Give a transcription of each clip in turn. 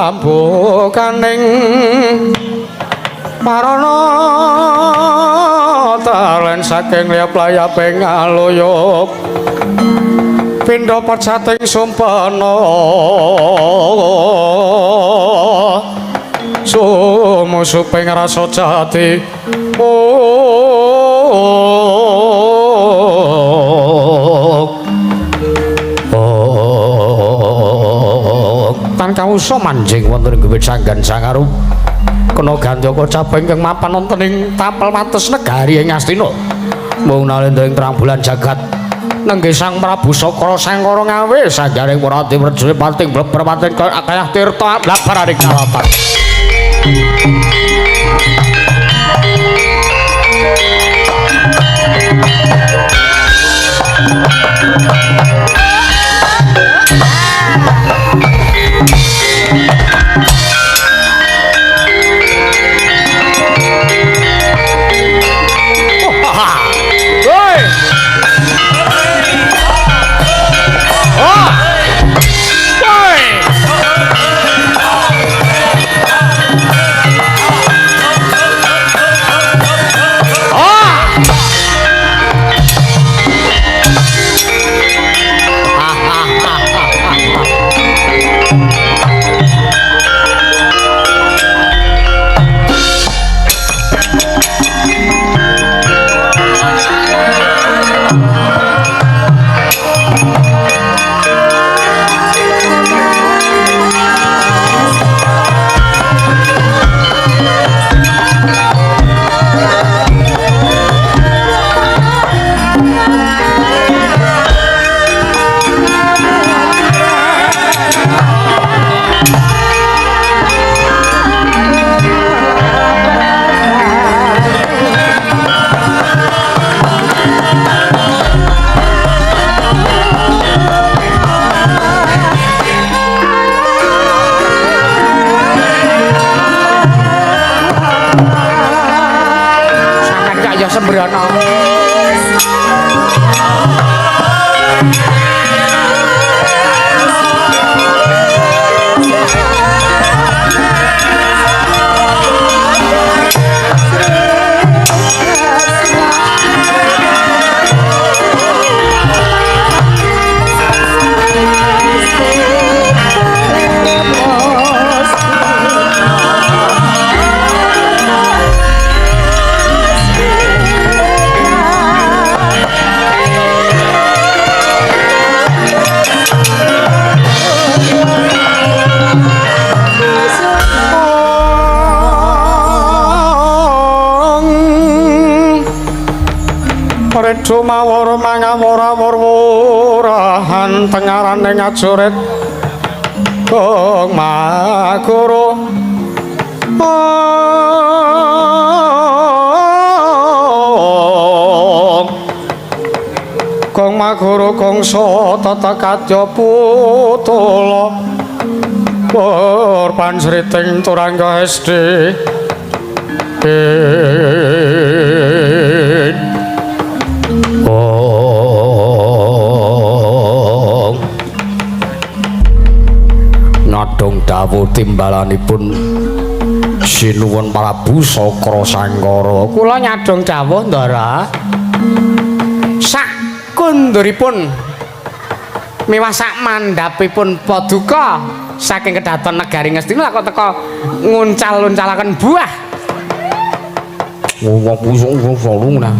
Pambukaning marana talen saking layap-layaping aluyup pindha pecating sumpena sumusuping rasa jati. Tan kawusa manjing wonten ing gewit sanggan sangarup kena gandaka caping ingkang mapan wonten ing tapel wates negari ing Astina. Mung nalendra ing terang bulan jagat nenggih Sang Prabu Sakra Sangkara ngawe sanggaring Wrati Werjane pating bleber pating kayah tirta blabaraning kalatan. Sembrono. Mawar mangawur-awur-wurahan tengarane ngajurit Kong Maguru. Kong Maguru kongso tata kadya putula pur pansriting turangga SD. Nadong dawuh timbalanipun Sinuwun Prabu Sakra Sangkara. Kula nyadong dawuh, Ndara. Sak kunduripun miwah sak mandhapipun paduka saking kedaton negari Ngastina kok teka nguncal-uncalaken buah. Wong busung-busung nah.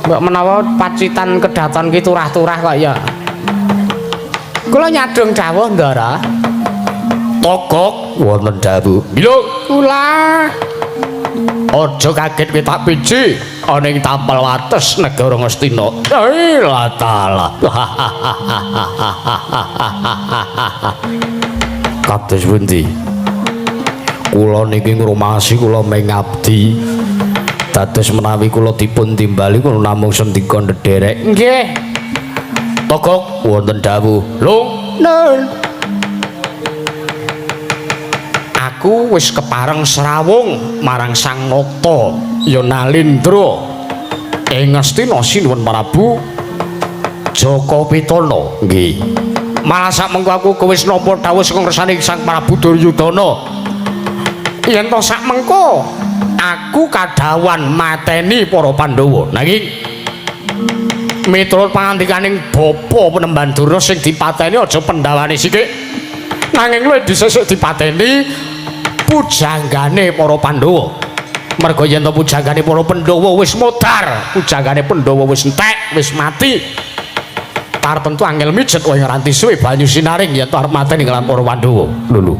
Mbok menawa pacitan kedaton ki turah-turah kok ya. Kula nyadong dawuh, Ndara. Togok wonten dawuh. Lho, kula aja kaget kowe tak piji ana ing tapel wates negara Ngastina. La taala. Kados pundi? Kula niki ngrumasi kula mengabdi. Dados menawi kula dipun timbali kula namung sendika ndederek. Nggih. Togok wonten dawuh. Lho, nun. Aku wis kepareng srawung marang Sang Nata ya Nalindra ing Ngastina Sinuwun Prabu Jaka Pitana. Nggih. Malah sak mengko aku wis nampa dawuh saka ngersane Sang Prabu Duryudana. Yen to sak mengko aku kadhawan mateni para Pandhawa. Nanging miturut pangandikaning Bapa Penemban Durna sing dipateni aja pendawane sikik. Nanging luwih dhisik dipateni pujanggane para Pandhawa. Merga yen to pujanggane para Pandhawa wis modar, pujanggane Pandhawa wis entek, wis mati. Tartemtu angel mijet wae ngranti suwe banyu sinaring yen to arep mateni nglawan para Pandhawa. Lho lho.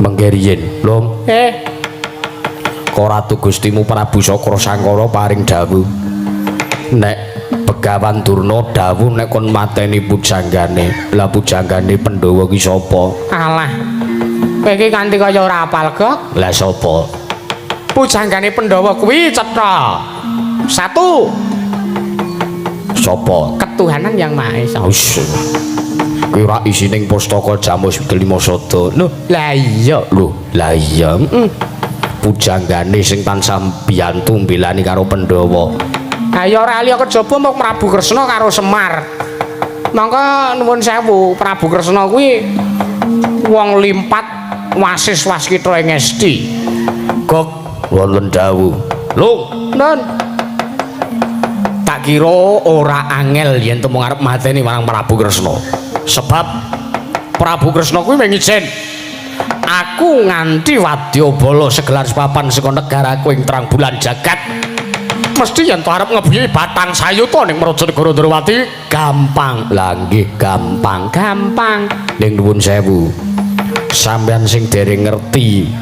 Mengke riyin, Lum. Ratu Gustimu Prabu Sakra Sangkara paring dawuh. Nek Begawan Durna dawuh nek kon mateni pujanggane. Lah pujanggane Pandhawa ki sapa? Alah. Kowe iki kanthi kaya ora apal, Gok. Lah sapa? Pujanggane Pandhawa kuwi cetha. Satu, Sapa? Ketuhanan Yang Maha Esa. Wis. Kuwi ora isining pustaka Jamus Delima Sada. Lho, Lah iya. lho, lah iya. Heeh. Pujanggane sing tansah biyantu mbelani karo Pandhawa. Ha ya ora liya kejaba mung Prabu Kresna karo Semar. Mangka nuwun sewu, Prabu Kresna kuwi wong limpat wasis waskita ing esti. Gok wonten dawuh. Lho, Nun, tak kira ora angel yen to mung arep mateni marang Prabu Kresna. Sebab Prabu Kresna kuwi mung ijen aku nganti wadyabala segelar sepapan saka negaraku ing terang bulan jagat. Mesti yen to arep ngebiyuki batang sayuta ning Praja Negara Ndrawati gampang. Lah nggih, gampang. Gampang. Ning nuwun sewu. Sampeyan sing dereng ngerti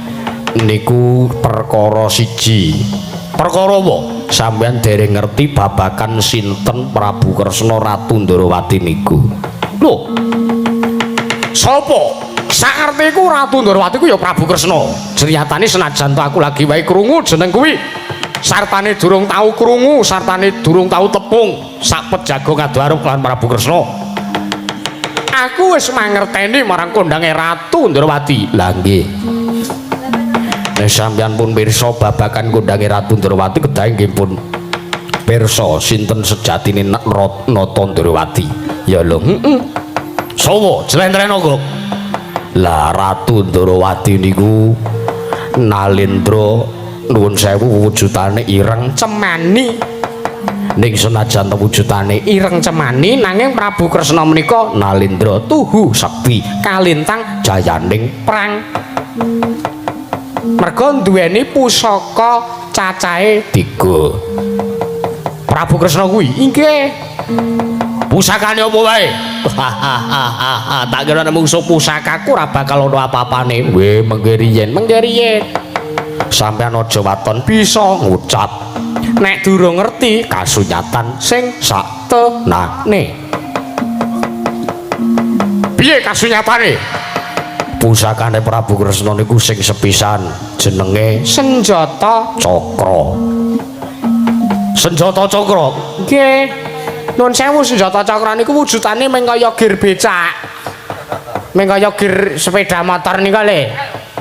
niku perkara siji. Perkara apa? Sampeyan dereng ngerti babagan sinten Prabu Kresna Ratu Ndrawati niku. Lho. Sapa? Sakartiku Ratu Ndrawati ku ya Prabu Kresna. Ceritane senajan to aku lagi wae krungu jeneng kuwi. Sartane durung tau krungu, sartane durung tau tepung sak pejago ngadu lan Prabu Kresna. Aku wis mangerteni marang kondange Ratu Ndrawati. Lah nggih. Nek sampeyan pun pirsa babagan kondange Ratu Ndrawati kedah nggih pun pirsa sinten sejatine Nata Ndrawati. Ya lho, heeh. Sowo jlentrehno kok. Lah Ratu Ndrawati niku nalendra nuwun sewu wujudane ireng cemani. Ning senajan wujudane ireng cemani nanging Prabu Kresna menika nalendra tuhu sekti kalintang jayaning perang. Merga duweni pusaka cacahe 3. Prabu Kresna kuwi inggih. Pusakane apa wae? Tak kira nek mungsuh pusakaku ora bakal ana apa-apane. Weh, mengke riyen, mengke riyen. Sampeyan aja waton bisa ngucap nek durung ngerti kasunyatan sing sak tenane. Piye kasunyatane? Pusakane Prabu Kresna niku sing sepisan jenenge Senjata Cakra. Senjata Cakra. Nggih. Nuwun sewu, senjata cakra niku wujudane mung kaya gir becak. Mung kaya gir sepeda motor nika le.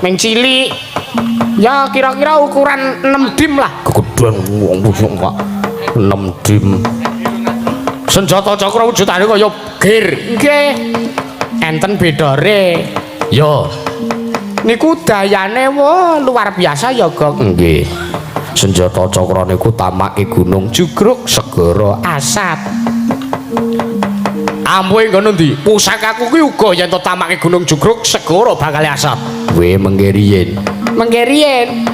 Mung cilik. Ya kira-kira ukuran 6 dim lah. Kegedean wong busuk Pak. 6 dim. Senjata cakra wujudane kaya gir. Nggih. Enten bedore. Ya. Niku dayane wah luar biasa ya, Gong. Nggih. Senjata cakra niku tamake gunung jugruk segara asat. Ampuhe nggon endi? Pusakaku kuwi uga yen to tamake gunung jugruk segara bakal asat. Weh, mengke riyin. Mengke riyin.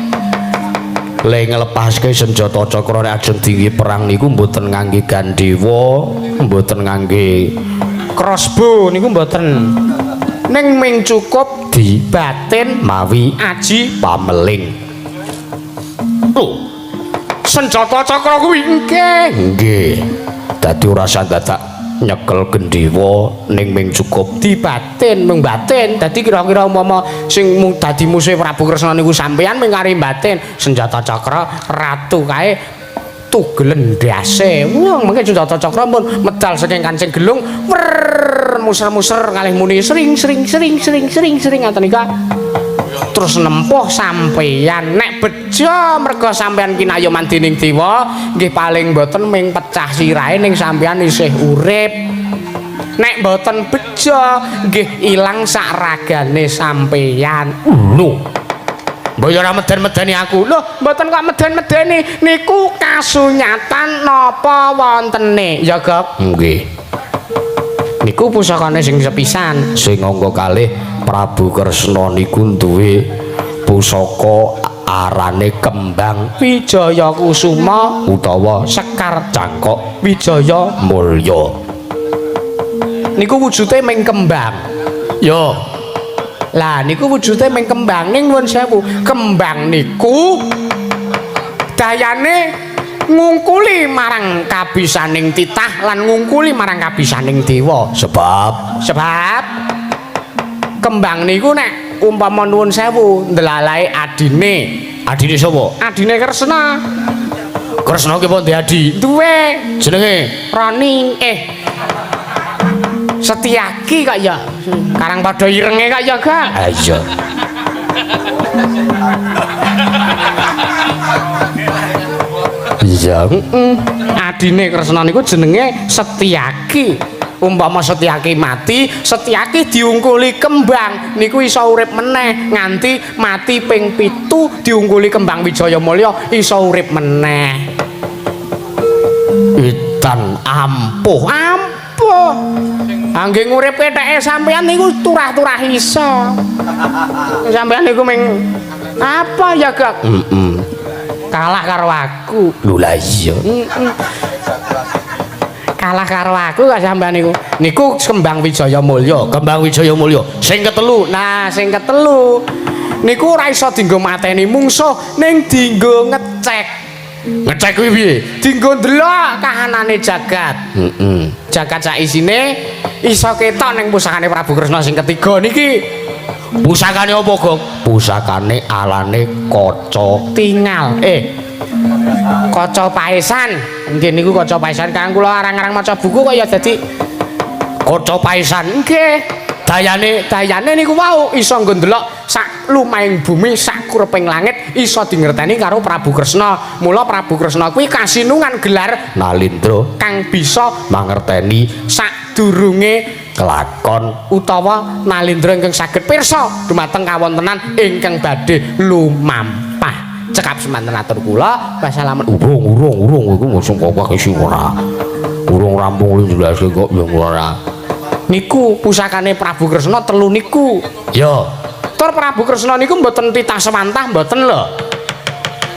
Le nglepaske senjata cakra nek ajeng dinggi perang niku mboten ngangge gandewa, mboten ngangge crossbow niku mboten. Ning ming cukup di batin mawi aji pameling. Lho, senjata cakra kuwi nggih. Nggih. Dadi ora usah dadak nyekel gendewa ning ming cukup di batin, mung batin. Dadi kira-kira umpama sing dadi musuhe Prabu Kresna niku sampeyan ming kari batin senjata cakra ratu kae tugelen ndase. Wah, mengke senjata cakra pun medal saking kancing gelung wer muser-muser kalih muni sring sring sring sring sring sring ngoten nika. Terus nempuh sampeyan. Nek bejo merga sampeyan kinayoman dening dewa nggih paling mboten ming pecah sirahe ning sampeyan isih urip. Nek mboten bejo nggih ilang sak ragane sampeyan. Lho. Mbok ya ora meden-medeni aku. Lho, mboten kok meden-medeni, niku kasunyatan napa wontene? Ya, Gok. Nggih. Niku pusakane sing sepisan. Sing angka kalih Prabu Kresna niku duwe pusaka arane Kembang Wijaya Kusuma utawa Sekar Cangkok Wijaya Mulya. Niku wujude ming kembang. Yo, Lah niku wujude ming kembang ning nuwun sewu. Kembang niku dayane ngungkuli marang kabisaning titah lan ngungkuli marang kabisaning dewa. Sebab Sebab kembang niku nek umpama nuwun sewu ndelalae adine. Adine sapa? Adine Kresna. Kresna ki pun adi. Duwe Jenenge Roni Setiaki kok ya. Karang padha irenge kok ya, Gak. Ah iya. Iya. Adine Kresna niku jenenge Setiaki. Umpama Setiaki mati, Setiaki diungkuli kembang niku iso urip meneh nganti mati ping 7 diungkuli kembang Wijaya Mulya iso urip meneh. Edan ampuh. Ampuh. Angge ngurip ketheke sampean niku turah-turah iso. Sampean niku ming apa ya, Gak? Heeh. Kalah karo aku. Lho lah iya. Kalah karo aku kok sampean niku. Niku Kembang Wijaya Mulya. Kembang Wijaya Mulya. Sing ketelu. Nah, sing ketelu niku ora iso dienggo mateni mungsuh, ning dienggo ngecek. Ngecek kuwi piye? Dienggo ndelok kahanane jagat. Heeh. Jagat sak isine iso ketok ning pusakane Prabu Kresna sing ketiga niki. Pusakane apa, Gong? Pusakane alane kaca tingal. Kaca paesan. Nggih niku kaca paesan. Kang kula arang-arang maca buku kok ya dadi kaca paesan. Nggih. Dayane niku wau iso nggo ndelok sak lumahing bumi, sak kureping langit iso dingerteni karo Prabu Kresna. Mula Prabu Kresna kuwi kasinungan gelar Nalindra kang bisa mangerteni sadurunge kelakon utawa Nalindra ingkang saged pirsa dumateng kawontenan ingkang badhe lumampah. Cekap semanten atur kula. Wassalamu. Urung iku mosok kok isi ora. Urung rampung jelaske kok ya ora. Niku pusakane Prabu Kresna telu niku. Ya. Tur Prabu Kresna niku mboten titah sewantah mboten lho.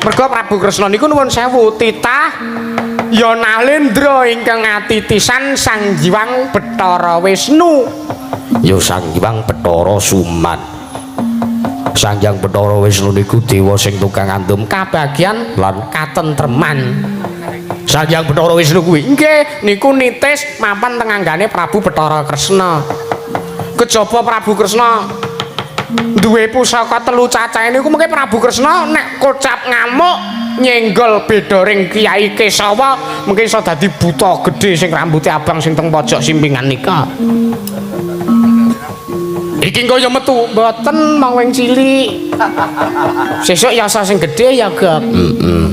Mergo Prabu Kresna niku nuwun sewu titah ya Nalendra ingkang atitisan Sang Hyang Bathara Wisnu. Ya Sang Hyang Bathara Suman. Sang Hyang Bathara Wisnu niku dewa sing tukang andum kabagyan lan katentreman. Sang Hyang Bathara Wisnu kuwi nggih niku nitis mapan teng anggane Prabu Bathara Kresna. Kejaba Prabu Kresna duwe pusaka telu cacahe niku mengke Prabu Kresna nek kocap ngamuk nyenggol bedoring Kyai Kesawa mengke iso dadi buta gedhe sing rambuté abang sing teng pojok simpingan nika. Iki engko ya metu mboten mong wing cilik. Sesuk yasa sing gedhe ya, Gok. Heeh.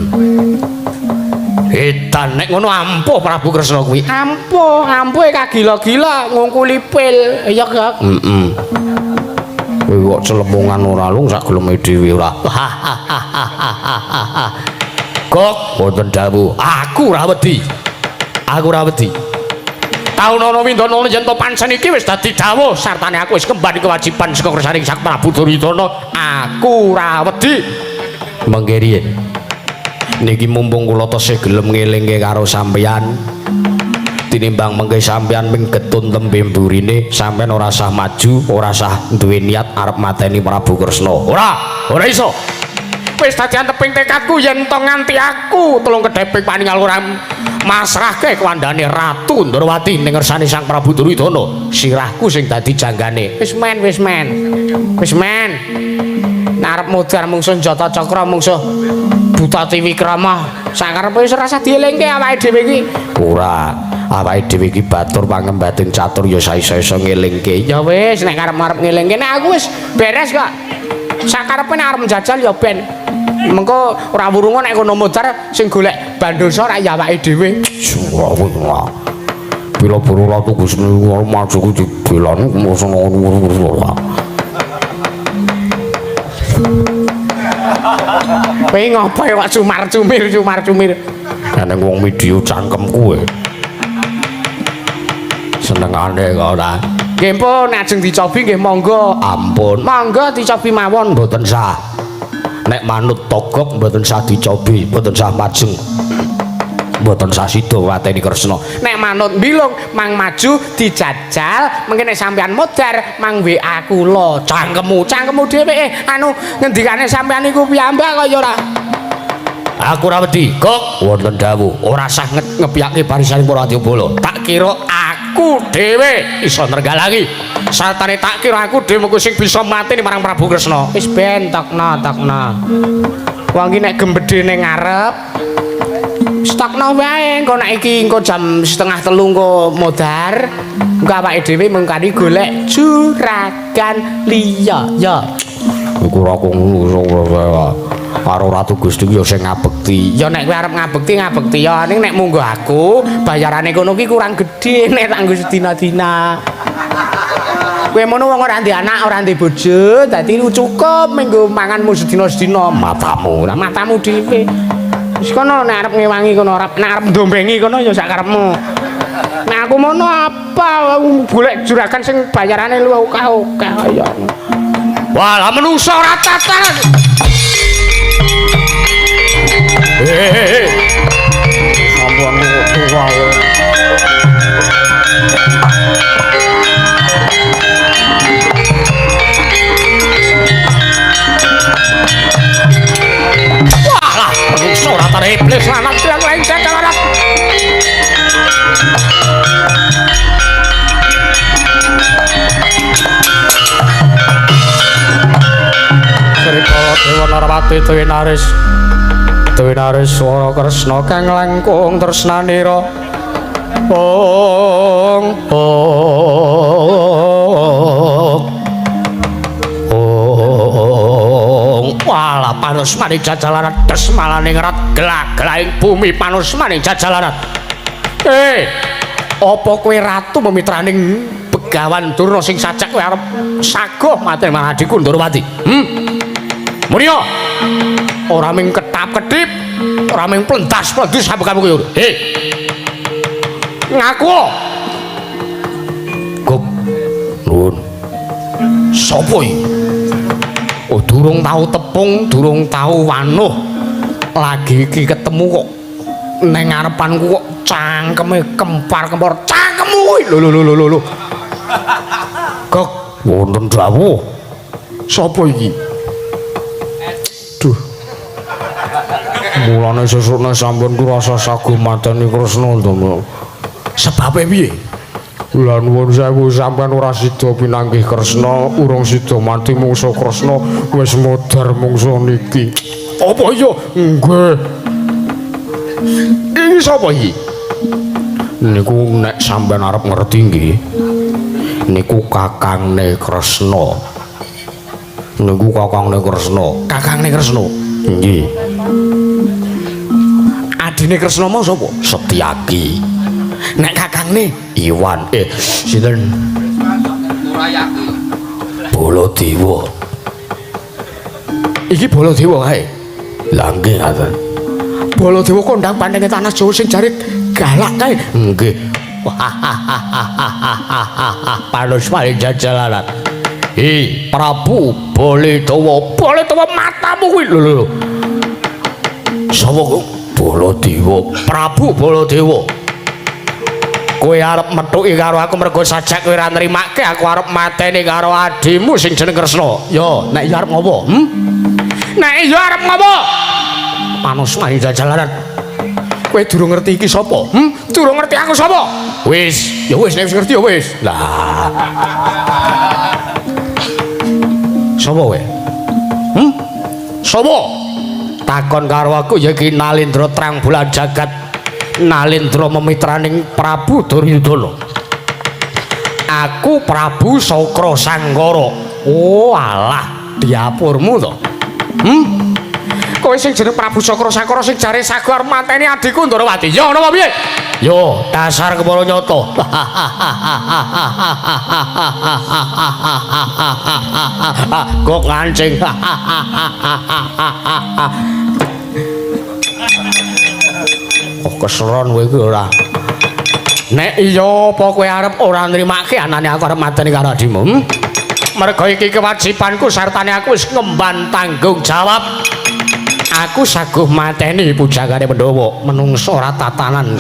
Edan nek ngono ampuh Prabu Kresna kuwi. Ampuh, ampuhe kagila-gila ngungkuli pil, ya, Gok. Heeh. Kowe kok celemongan ora lung sak geleme dhewe ora. Gok, wonten dawuh, aku ora wedi. Aku ora wedi. Taun ana windana yen to pancen iki wis dadi dawuh sartane aku wis kembali kewajiban saka kersane Sang Prabu Duryudana. Aku ora wedi. Mengke riyin. Niki mumpung kula tesih gelem ngelingke karo sampeyan. Tinimbang mengke sampeyan ming getun tembe mburine, sampeyan ora sah maju, ora sah duwe niat arep mateni Prabu Kresna. Ora, ora iso. Wis dadi anteping tekadku yen to nganti aku telung kedheping paningal ora masrahke kuwandane Ratu Ndrawati ning ngersane Sang Prabu Duryudana. Sirahku sing dadi janggane. Wis men, wis men. Wis men. Nek arep mudhar mungsuh Jata Cakra mungsuh Buta Tiwikrama, sakarepe wis ora usah dielingke awake dhewe iki. Ora, awake dhewe iki batur pangembating catur ya saisa-isa ngelingke. Ya wis nek karep-arep ngelingke nek aku wis beres kok. Sakarepe nek arep njajal ya ben. Mengko ora wurunga nek kono mudhar sing golek bandosa rak ya awake dhewe. Ora. Dibela boro Ratu Gusti maju ku dibelani kowe ngopo kok cumar-cumir cumar-cumir. Eneng wong midyo cangkem kuwe. Senengane kok ora. Nggih pun ajeng dicobi nggih monggo. Ampun, monggo dicobi mawon mboten sah. Nek manut Togok mboten sah dicobi, mboten sah majeng. Mboten sah sida wateni Kresna. Nek manut mbilung mang maju dijajal, mengke nek sampean modar mang WA kula. Cangkemmu, cangkemmu dhewe anu ngendikane sampean niku piyambak kaya ora. Aku ora wedi, Gok. Wonten dawuh, ora sah ngepiyake barisaning para Adyabala. Tak kira aku dhewe iso nrenggalangi. Satane tak kira aku dhewe mengko sing bisa mateni marang Prabu Kresna. Wis ben tokno, tokno. Wong iki nek gembedhe ning ngarep stokno wae, engko nek iki engko jam 2:30 engko modar, engko awake dhewe mengkani golek juragan liya. Ya. Iku ora ngono karo Ratu Gusti ya sing ngabekti. Ya nek kowe arep ngabekti ngabekti ya, ning nek munggo aku bayarane kono ki kurang gedhe nek tak nggo sedina-dina. Kowe mono wong ora ndek anak, ora ndek bojo, dadi cukup minggu manganmu sedina-sedina matamu. Lah matamu dhewe. Wis kono nek arep ngewangi kono ora, nek arep ndombengi kono ya sak karepmu. Nek aku mono apa golek juragan sing bayarane luwih akeh-akeh kaya. Wah, lah menungso ora tataran. Sampun tuwa. Walah, menungso ora tataran iblis lanang tiang lengser larat. Sri Dewa Narwati Twinaris Twinaris swara Kresna kang langkung tresnanira. Ong ong ong. Walah panusmane jajalarat desmalane ngerat gelak-gelaing bumi panusmane jajalarat. Apa kowe ratu memitraning Begawan Durna sing sajak kowe arep sagoh mateni marang adhiku Ndorowati? Munio. Ora ming ketap-ketip, ora ming plentas-plendus sampe kamu kowe. Hei. Ngaku. Gop. Nuwun. Sopo iki? Oh, durung tau tepung, durung tau wanuh. Lagi iki ketemu kok neng ngarepanku kok cangkeme kempar-kempor. Cangkemmu kuwi. Lho lho lho lho lho. Gok, wonten dawuh. Sopo iki? Duh. Mulane sesukne sampun ku rasa sago mateni Kresna to. Sebabe piye? Lah nuwun sewu sampean ora sida pinanggih Kresna, urung sida mati mungsu Kresna wis modar mungsu niki. Apa iya? Nggih. Iki sapa iki? Niku nek sampean arep ngerti nggih. Niku kakangne Kresna. Niku kakangne Kresna. Kakangne Kresna. Nggih. Adine Kresna mau sapa? Setyaki. Nek kakangne Iwan sinten? Murayaki. Baladewa. Iki Baladewa kae. Lah nggih ngaten. Baladewa kondang pandenge tanah Jawa sing jare galak kae. Nggih. Panus paling jajalaran. Hi Prabu Baladewa. Baladewa matamu kuwi lho lho. Sapa kok? Baladewa. Prabu Baladewa. Kowe arep methuki karo aku mergo sajak kowe ora nrimake aku arep mateni karo adhimu sing jeneng Kresna. Yo, nek iya arep ngopo? Nek iya arep ngopo? Panus maring jajalaran. Kowe durung ngerti iki sapa? Durung ngerti aku sapa? Wis, ya wis nek wis ngerti ya wis. Lah. Sapa kowe? Sapa? Takon karo aku ya iki Nalendra Trang Bulan Jagat. Nalendra memitraning Prabu Duryudana. Aku Prabu Sakra Sangkara. Oh alah, diapurmu to. Kowe sing jeneng Prabu Sakra Sangkara sing jare sago arep mateni adhiku Ndorowati. Ya ngono apa piye? Yo, dasar kepala nyoto. Kok ngancing. Oh, keseron kowe iki ora. Nek iya apa kowe arep ora nrimake anane aku arep mateni karo adimu? Merga iki kewajibanku sartane aku wis ngemban tanggung jawab. Aku saguh mateni pujangane Pandhawa, menungso ora tatanan.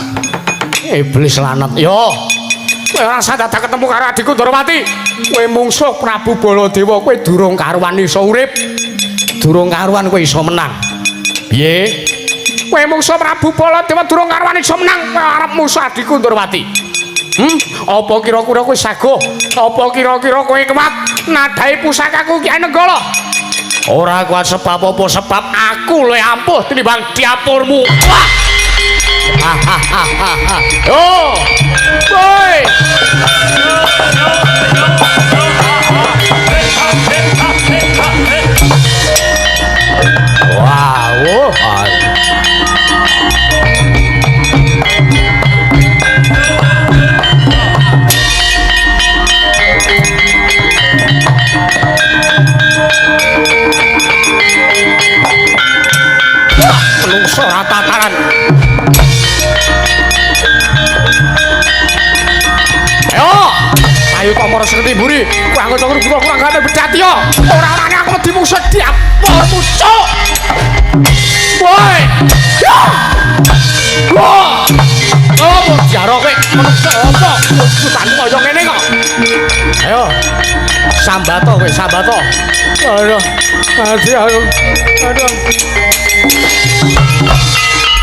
Iblis lanat. Yo. Kowe ora usah dadak ketemu karo adikku Ndorowati. Kowe mungsuh Prabu Baladewa, kowe durung karuan iso urip. Durung karuan kowe iso menang. Piye? Kowe mungsuh Prabu Baladewa durung karuan iso menang, kowe arep musuh adikku Ndorowati. Apa kira-kira kowe saguh? Apa kira-kira kowe kuat nadhahi pusakaku Kyai Nenggala? Ora kuat sebab apa? Sebab aku luwih ampuh tinimbang diapurmu. Wah. Yo. Woi. Wow. Menungso ora tataran. Ayo, ayo kok moro sreti mburi. Kurang kanca kurang kurang gane bedati yo. Ora-orane aku wedi mungsuh diapurmu, cuk. Woi. Wah. Apa jaro kowe menungso apa? Putanmu kaya ngene kok. Ayo. Sambato kowe, sambato. Aduh. Aduh, aduh. Aduh.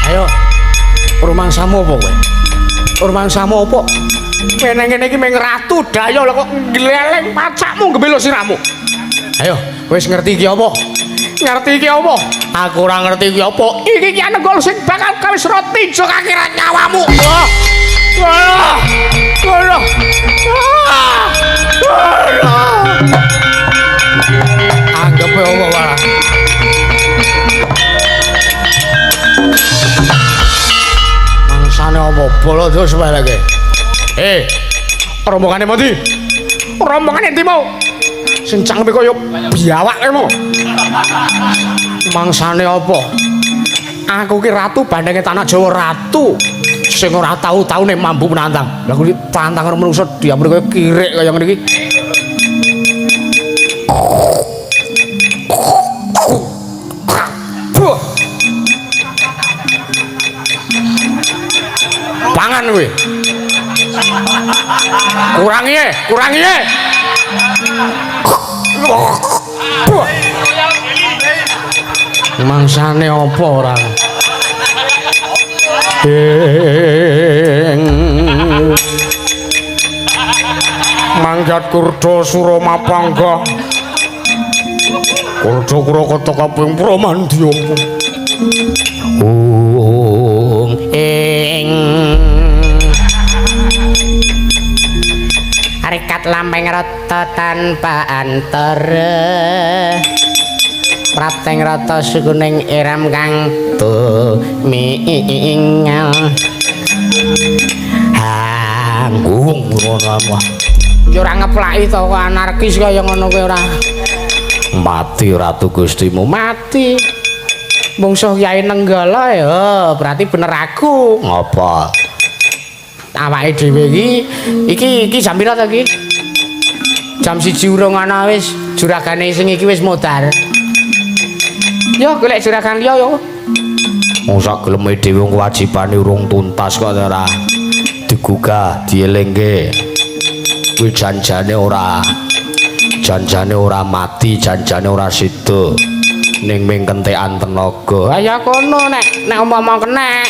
Ayo. Rumangsamu apa kowe? Rumangsamu apa? Kowe nang kene iki mung ratu daya lho kok ngleleng pacakmu ngebelo siramu. Ayo, wis ngerti iki apa? Ngerti iki apa? Aku ora ngerti iki apa. Iki ki Anenggala sing bakal gawe roti jok akhirat nyawamu. Wah. Wah. Wah. Anggepe apa wae? Mangsane apa bala terus wae lagi. Rombongane endi? Rombongane endi mau? Sing cangkeme kaya biawak kae mau. Mangsane apa? Aku ki ratu bandenge tanah Jawa, ratu sing ora tau-taune mampu menantang. Lah kuwi tantang karo menungso diamur kaya kirik kaya ngene iki. Pangan kowe. Kurangi e, kurangi e. Mangsane apa ora? Manggat kurda Suramapangga. Kurda kura kata kaping pramandya. Ung ing Arikat lampeng rata tanpa antara. Prapteng rata sukuning iram kang tumingal. Hanggung ngono apa? Ya ora ngeplaki to kok anarkis kaya ngono kuwi ora. Mati ratu Gustimu, mati. Mungsuh Kyai Nenggala ya, berarti bener aku. Ngapa? Awake dhewe iki iki jam pira to iki? Jam 1 urung ana wis, juragane sing iki wis modar. Yo golek juragan liya yo. Wong sak geleme dhewe kewajibane urung tuntas kok ora. Digugah, dielingke. Kuwi janjane ora. Janjane ora mati, janjane ora sida. Ning ming kentekan tenaga. Ha ya kono nek nek umpama kenek.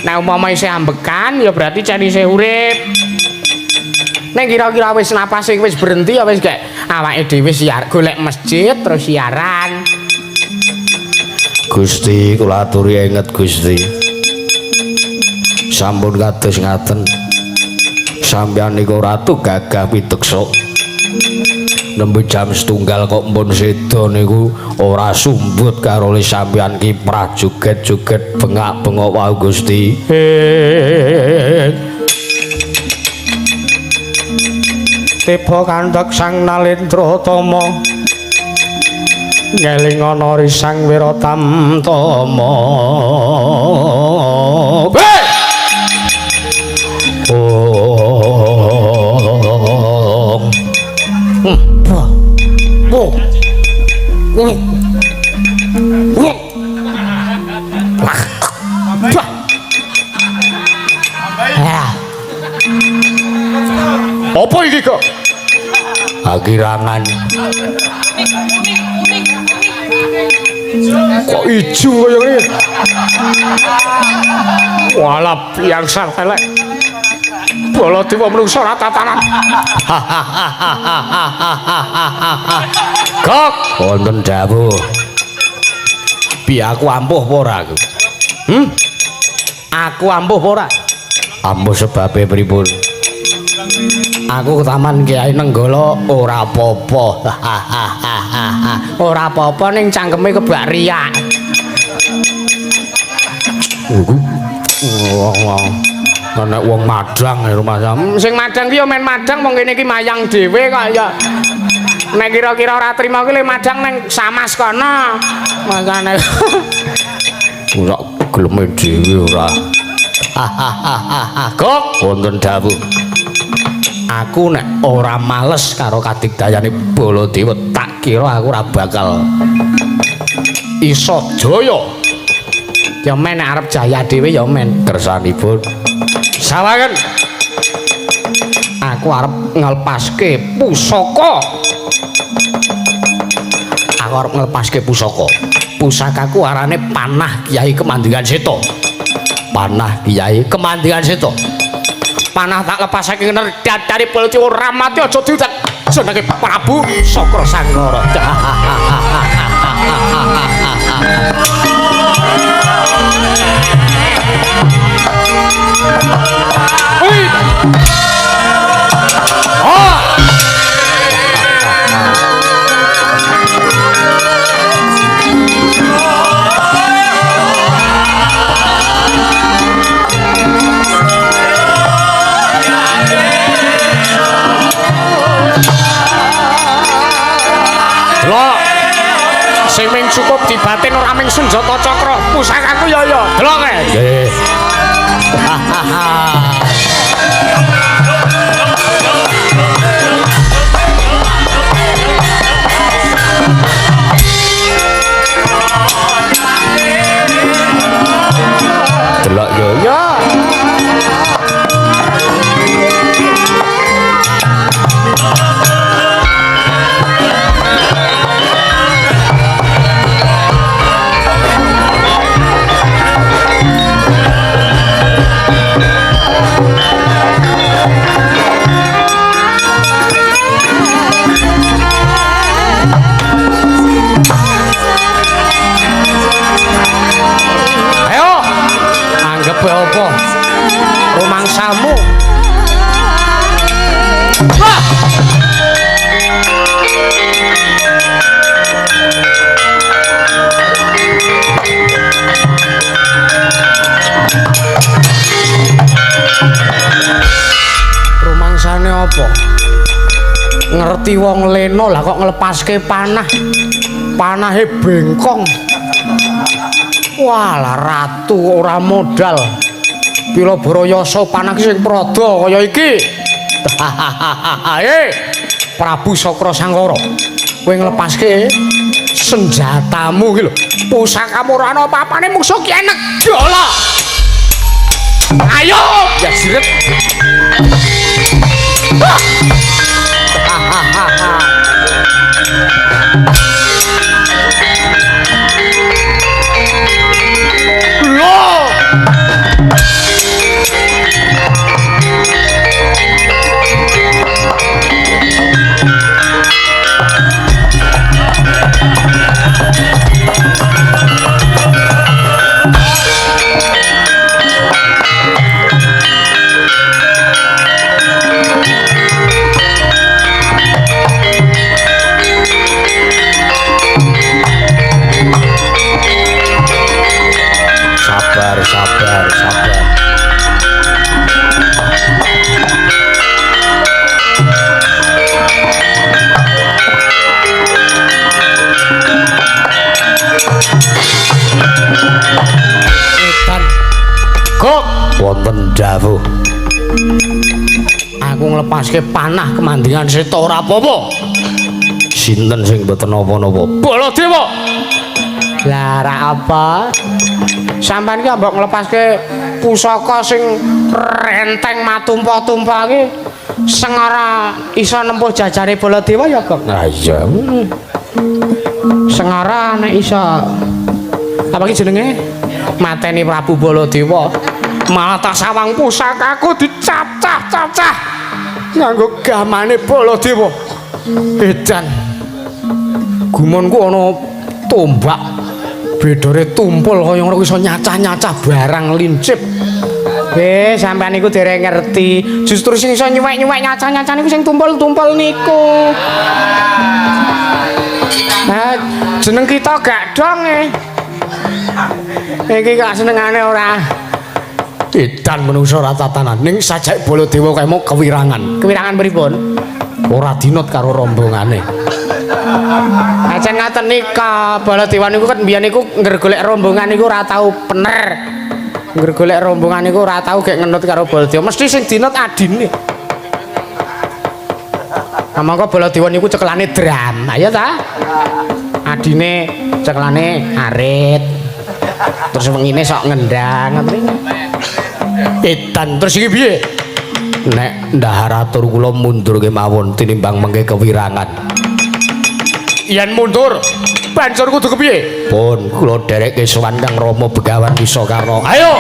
Nek umpama isih ambekan ya berarti cen isih urip. Nek kira-kira wis napase wis berhenti ya wis gek awake dhewe siar golek masjid terus siaran. Gusti kula aturi inget Gusti. Sampun kados ngaten. Sampeyan niku ratu gagah piteksuk. Nembe jam setunggal kok mpun seda niku ora sumbut karo le sampeyan kiprah joget-joget bengak-bengok wau Gusti. Tiba kanthek Sang Nalendra Tama ngeling ana risang Wiratamtama. Apa iki kok? Akirangan. Kok ijo kaya ngene? Walah biasa telek. Baladewa mlungsa ora tatanan. Kok wonten dawuh. Piye aku ampuh apa ora aku? Aku ampuh apa ora? Ampuh sebabe pripun? Aku ke Taman Kyai Nenggala ora apa-apa. Ora apa-apa ning cangkeme kebak riak. Nek wong madang ya rumah. Sing madang ki ya men madang wong kene iki mayang dhewe kok ya. Nek kira-kira ora trima ki le madang ning Samas kono. Makane ora geleme dhewe ora. Kok wonten dawuh. Aku nek ora males karo kadigdayane Baladewa tak kira aku ora bakal iso jaya. Ya men nek arep jaya dhewe ya men kersanipun. Sawangen. Aku arep nglepaske pusaka. Aku arep nglepaske pusaka. Pusakaku arane Panah Kyai Kemandingan Seta. Panah Kyai Kemandingan Seta. Panah tak lepasake dari Baladewa ora mati aja diudak jenenge Prabu Sakra Sangkara. Delok. Sing ming cukup dibatin ora ming senjata cakra, pusakaku ya ya. Delok kae. Nggih. Delok yo ya. Ayo, anggap apa? Rumangsamu. Wah! Rumangsane apa? Ngerti wong leno lah kok nglepaske panah. Panahe bengkong. Walah ratu ora modal. Pilabara yasa panah sing prada kaya iki. Prabu Sakra Sangkara, kowe nglepaske senjatamu iki lho. Pusakamu ora ana apa-apane mungsuh ki Nenggala. Ayo, ya jiret. Loh. nglepaske panah kemandingan seta ora apa-apa. Sinten sing mboten napa-napa? Baladewa. Lah ra apa? Sampeyan ki mbok nglepaske pusaka sing renteng matumpa-tumpa ki sengara iso nempuh jajare Baladewa ya, Gong? Ha iya. Sengara nek iso apa ki jenenge? Mateni Prabu Baladewa. Malah tak sawang pusakaku dicacah-cacah nganggo gamane Baladewa. Edan. Gumonku ana tombak bedore tumpul kaya ngono iso nyacah-nyacah barang lincip. Sampean niku dereng ngerti. Justru sing iso nyuwek-nyuwek nyacah-nyacah niku sing tumpul-tumpul niku. Nah, jeneng kita gak dong e. Iki gak senengane ora. Edan menungso ora tatanan. Ning sajake Baladewa kae mau kewirangan. Kewirangan pripun? Ora dinut karo rombongane. Ajan ngaten nika, Baladewa niku kan mbiyen niku ngger golek rombongan niku ora tau pener. Ngger golek rombongan niku ora tau gek ngenut karo Baladewa. Mesti sing dinut adine. Nah, mongko Baladewa niku cekelane drum. Ayo ta? Adine cekelane arit. Terus wengine sok ngendang ngoten iki. Edan terus iki piye? Nek ndahar atur kula mundur kemawon tinimbang mengke kewirangan. Yen mundur, banjur kudu kepiye? Pun kula dherekke sowan Kang Rama Begawan Wisakarna. Ayo.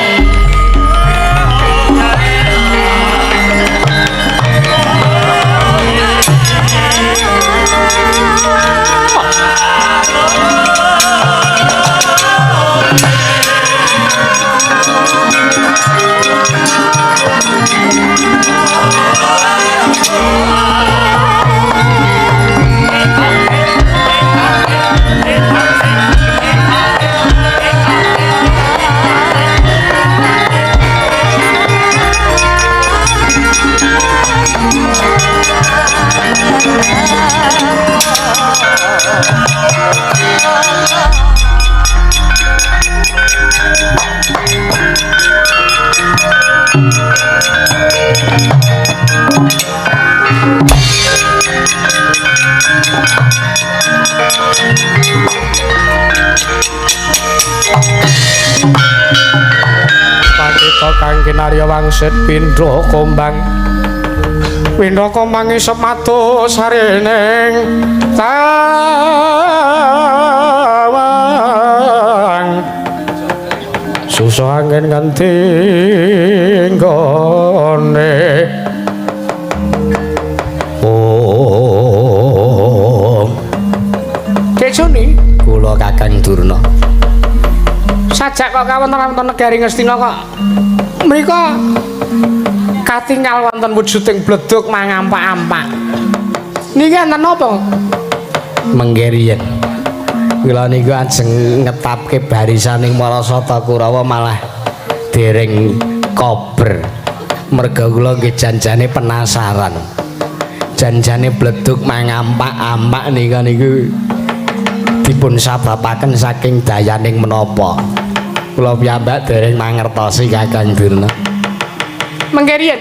Pandhita kang kinarya wangsit pindha kombang. Pindha kombang isep matus sarining tawang. Susah angin ganti nggone. Oh. Kecuni kula Kakang Durna. Sajak kok kawonten-wonten negari Ngastina kok mriko katingal wonten wujuding bledug mangampak-ampak. Niki enten napa? Mengke riyen. Kula niku ajeng ngetapke barisaning Marasata Kurawa malah dereng kober. Merga kula nggih janjane penasaran. Janjane bledug mangampak-ampak nika niku dipun sababaken saking dayaning menapa. Kula piyambak dereng mangertosi Kakang Durna. Mengke riyen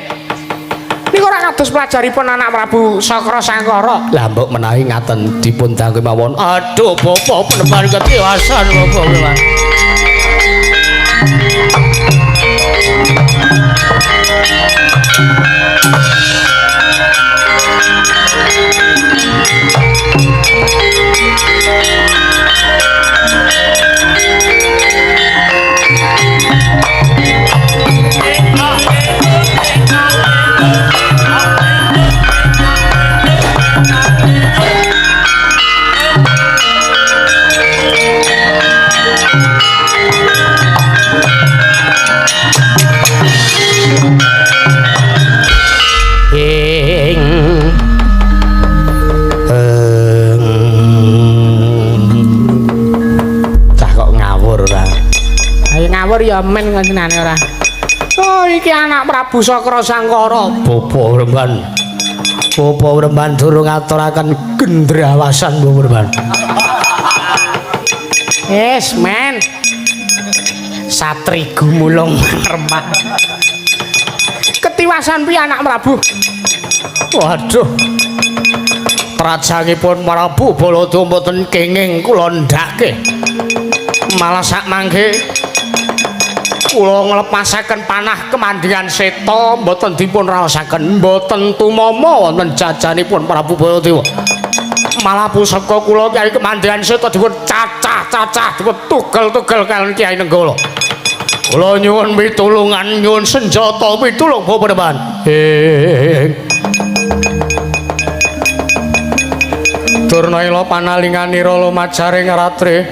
niku ora kados pelajaripun anak Prabu Sakra Sangkara. Lah mbok menawi ngaten dipun dangke mawon. Aduh bapa penemban ketiwasan bapa kula. Cah kok ngawur ora. Ayo ngawur ya men ngenane ora. Oh iki anak Prabu Sakra Sangkara. Bapa Wremban. Bapa Wremban durung ngaturaken gendrawasan Bapa Wremban. Wis men. Satri gumulung remah. Ketiwasan piye anak Prabu? Waduh. Prajangipun Prabu Baladewa mboten kenging kula ndhake. Malah sak mangke kula nglepasaken panah kemandingan seta mboten dipun raosaken, mboten tumama wonten jajanipun Prabu Baladewa. Malah pusaka kula Kyai Kemandingan Seta dipun cacah-cacah, dipun tugel-tugel kaliyan Kyai Nenggala. Kula nyuwun pitulungan, nyuwun senjata pitulung Bapak. Durna ila panalinganira lumajaring ratri.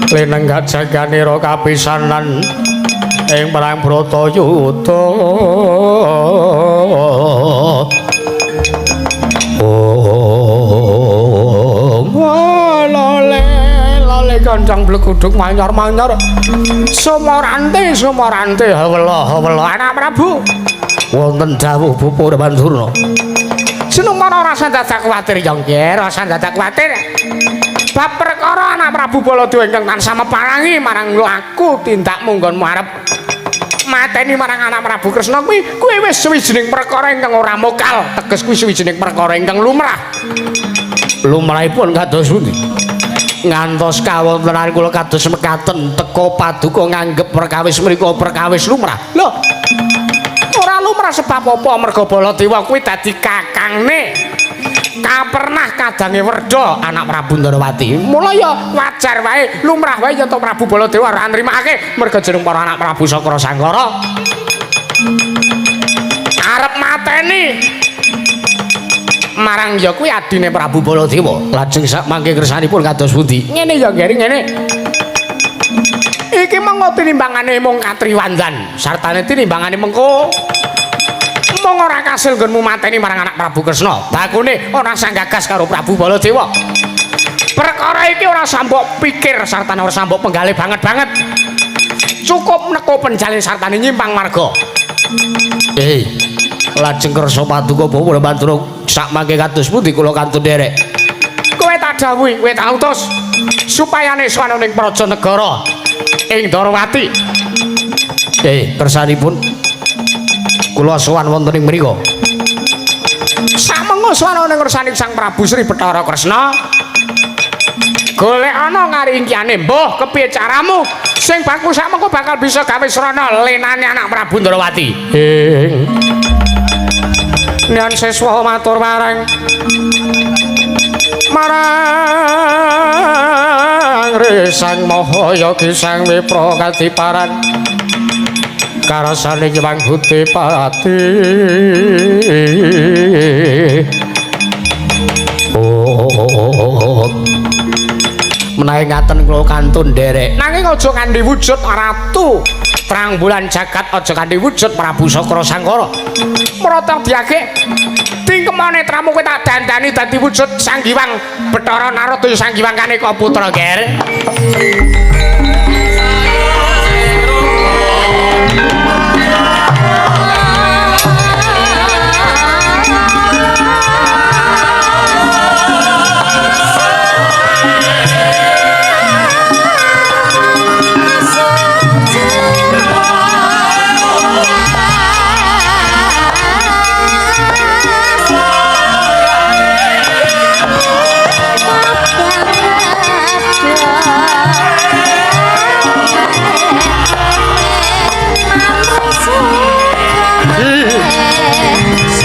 Lenenggak jaganira kapisanan ing perang Bratayuda. Lale lale kancang bleguduk manyar-manyar. Sumorante sumorante hawela hawela anak Prabu. Wonten dawuh Bapak Pandurna. Jeneng mana ora usah dadak kuwatir ya nggih, ora usah dadak kuwatir. Bab perkara anak Prabu Baladewa ingkang tansah meparangi marang laku tindakmu nggonmu arep mateni marang anak Prabu Kresna kuwi, kuwi wis suwijining perkara ingkang ora mokal, teges kuwi suwijining perkara ingkang lumrah. Lumrahipun kados pundi? Ngantos kawontenan kula kados mekaten teka paduka nganggep perkawis mriku perkawis lumrah. Lho, ora lumrah sebab apa? Merga Baladewa kuwi dadi kakangne kapernah kadange Werda anak Prabu Ndarawati. Mula ya wajar wae, lumrah wae yen to Prabu Baladewa ora nrimake merga jeneng para anak Prabu Sakra Sangkara arep mateni marang ya kuwi adine Prabu Baladewa. Lajeng sak mangke kersanipun kados pundi? Ngene ya Geri, ngene. Iki mengko tinimbangane mung katriwandan, sartane tinimbangane mengko mung ora kasil nggonmu mateni marang anak Prabu Kresna. Bakune ora sanggagas karo Prabu Baladewa. Perkara iki ora sambok pikir sartane ora sambok penggalih banget-banget. Cukup neko penjalin sartane nyimpang marga. Lajeng kersa paduka Bapak Mandura sak mangke kados pundi kula kantun nderek. Kowe tak dawuhi, kowe tak utus supayane sowan ning praja negara ing Ndarawati. Kersanipun kula sowan wonten ing mriku. Samengo sowan ning ngersani Sang Prabu Sri Bathara Kresna. Golek ana ngaringkiyane mbuh kepiye caramu sing baku sakmengko bakal bisa gawe srana lenane anak Prabu Ndarawati. Nyan siswa matur marang marang Resang Maha Yogi Sang Wipra kadiparan karasane Hyang Hutipati. Menawi ngaten kula kantun nderek. Nanging aja kanthi wujud ratu terang bulan jagat, aja kanthi wujud Prabu Sakra Sangkara. Mrata diagek tingkemane tramu kowe tak dandani dadi wujud Sang Hyang Bathara Narada Sang Hyang Kaneka Putra Ger.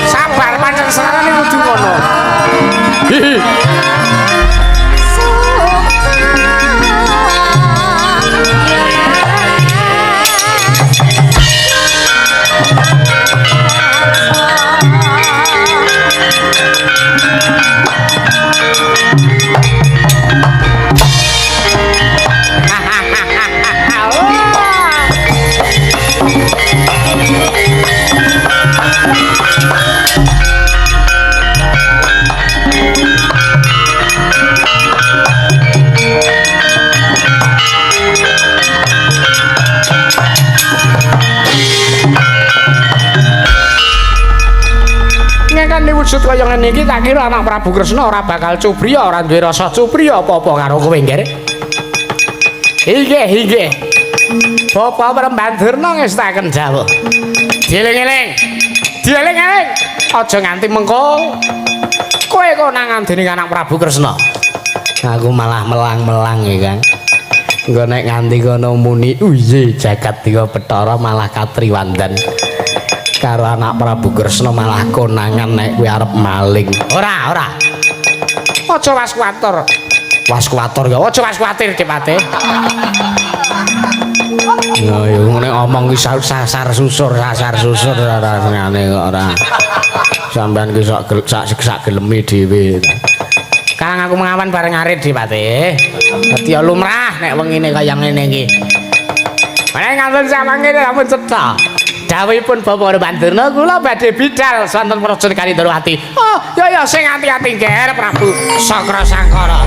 Sabar pancen sarane kudu ngono. Wujud kaya ngene iki tak kira anak Prabu Kresna ora bakal cubriya, ora duwe rasa cubriya apa-apa karo kowe, Ngger. Inggih, inggih. Bapak Penemban Durna ngestaken dawuh. Dieling-eling. Dieling-eling. Aja nganti mengko kowe konangan dening anak Prabu Kresna. Aku malah melang-melang ya, Kang. Engko nek nganti kono muni uye jagat dewa Bathara malah katriwandan. Karo anak Prabu Kresna malah konangan nek kowe arep maling. Ora, ora. Aja was kuwatir. Was kuwatir ya, aja was kuwatir Dipate. Ya ya ngene omong ki sasar susur, sasar susur ora ngene kok ora. Sampeyan ki sak sak geleme dhewe. Kang aku mengawan bareng arit Dipate. Dadi ya lumrah nek wengine kaya ngene iki. Menawi ngantun samangke sampun cetha. Dawuhipun Bapak Pandurna kula badhe bidal sonten Praja Kalindrawati. Oh, ya ya sing ati-ati Nger Prabu Sakra Sangkara.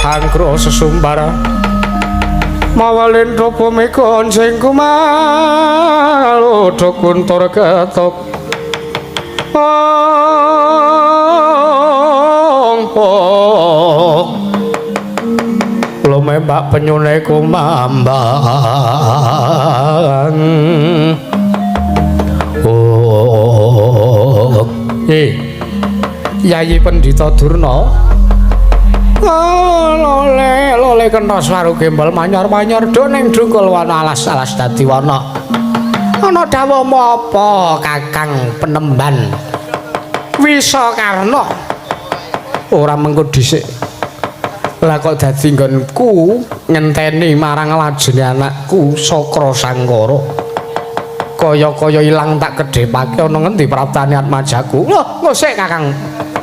Angkro sesumbara mawa lendra bumi gonceng kumalodha kuntur ketok ong lumembak penyune kumambang oh Yayi Pendhita Durna lole lole kena swaru gembel manyar-manyar do ning dungkul wana alas-alas dadi wana. Ana dawuh apa Kakang Penemban Wisakarna? Ora mengko dhisik. Lah kok dadi nggonku ngenteni marang lajene anakku Sakra Sangkara. Kaya-kaya ilang tak kedhepake ana ngendi praptane atmajaku. Lho, ngosik Kakang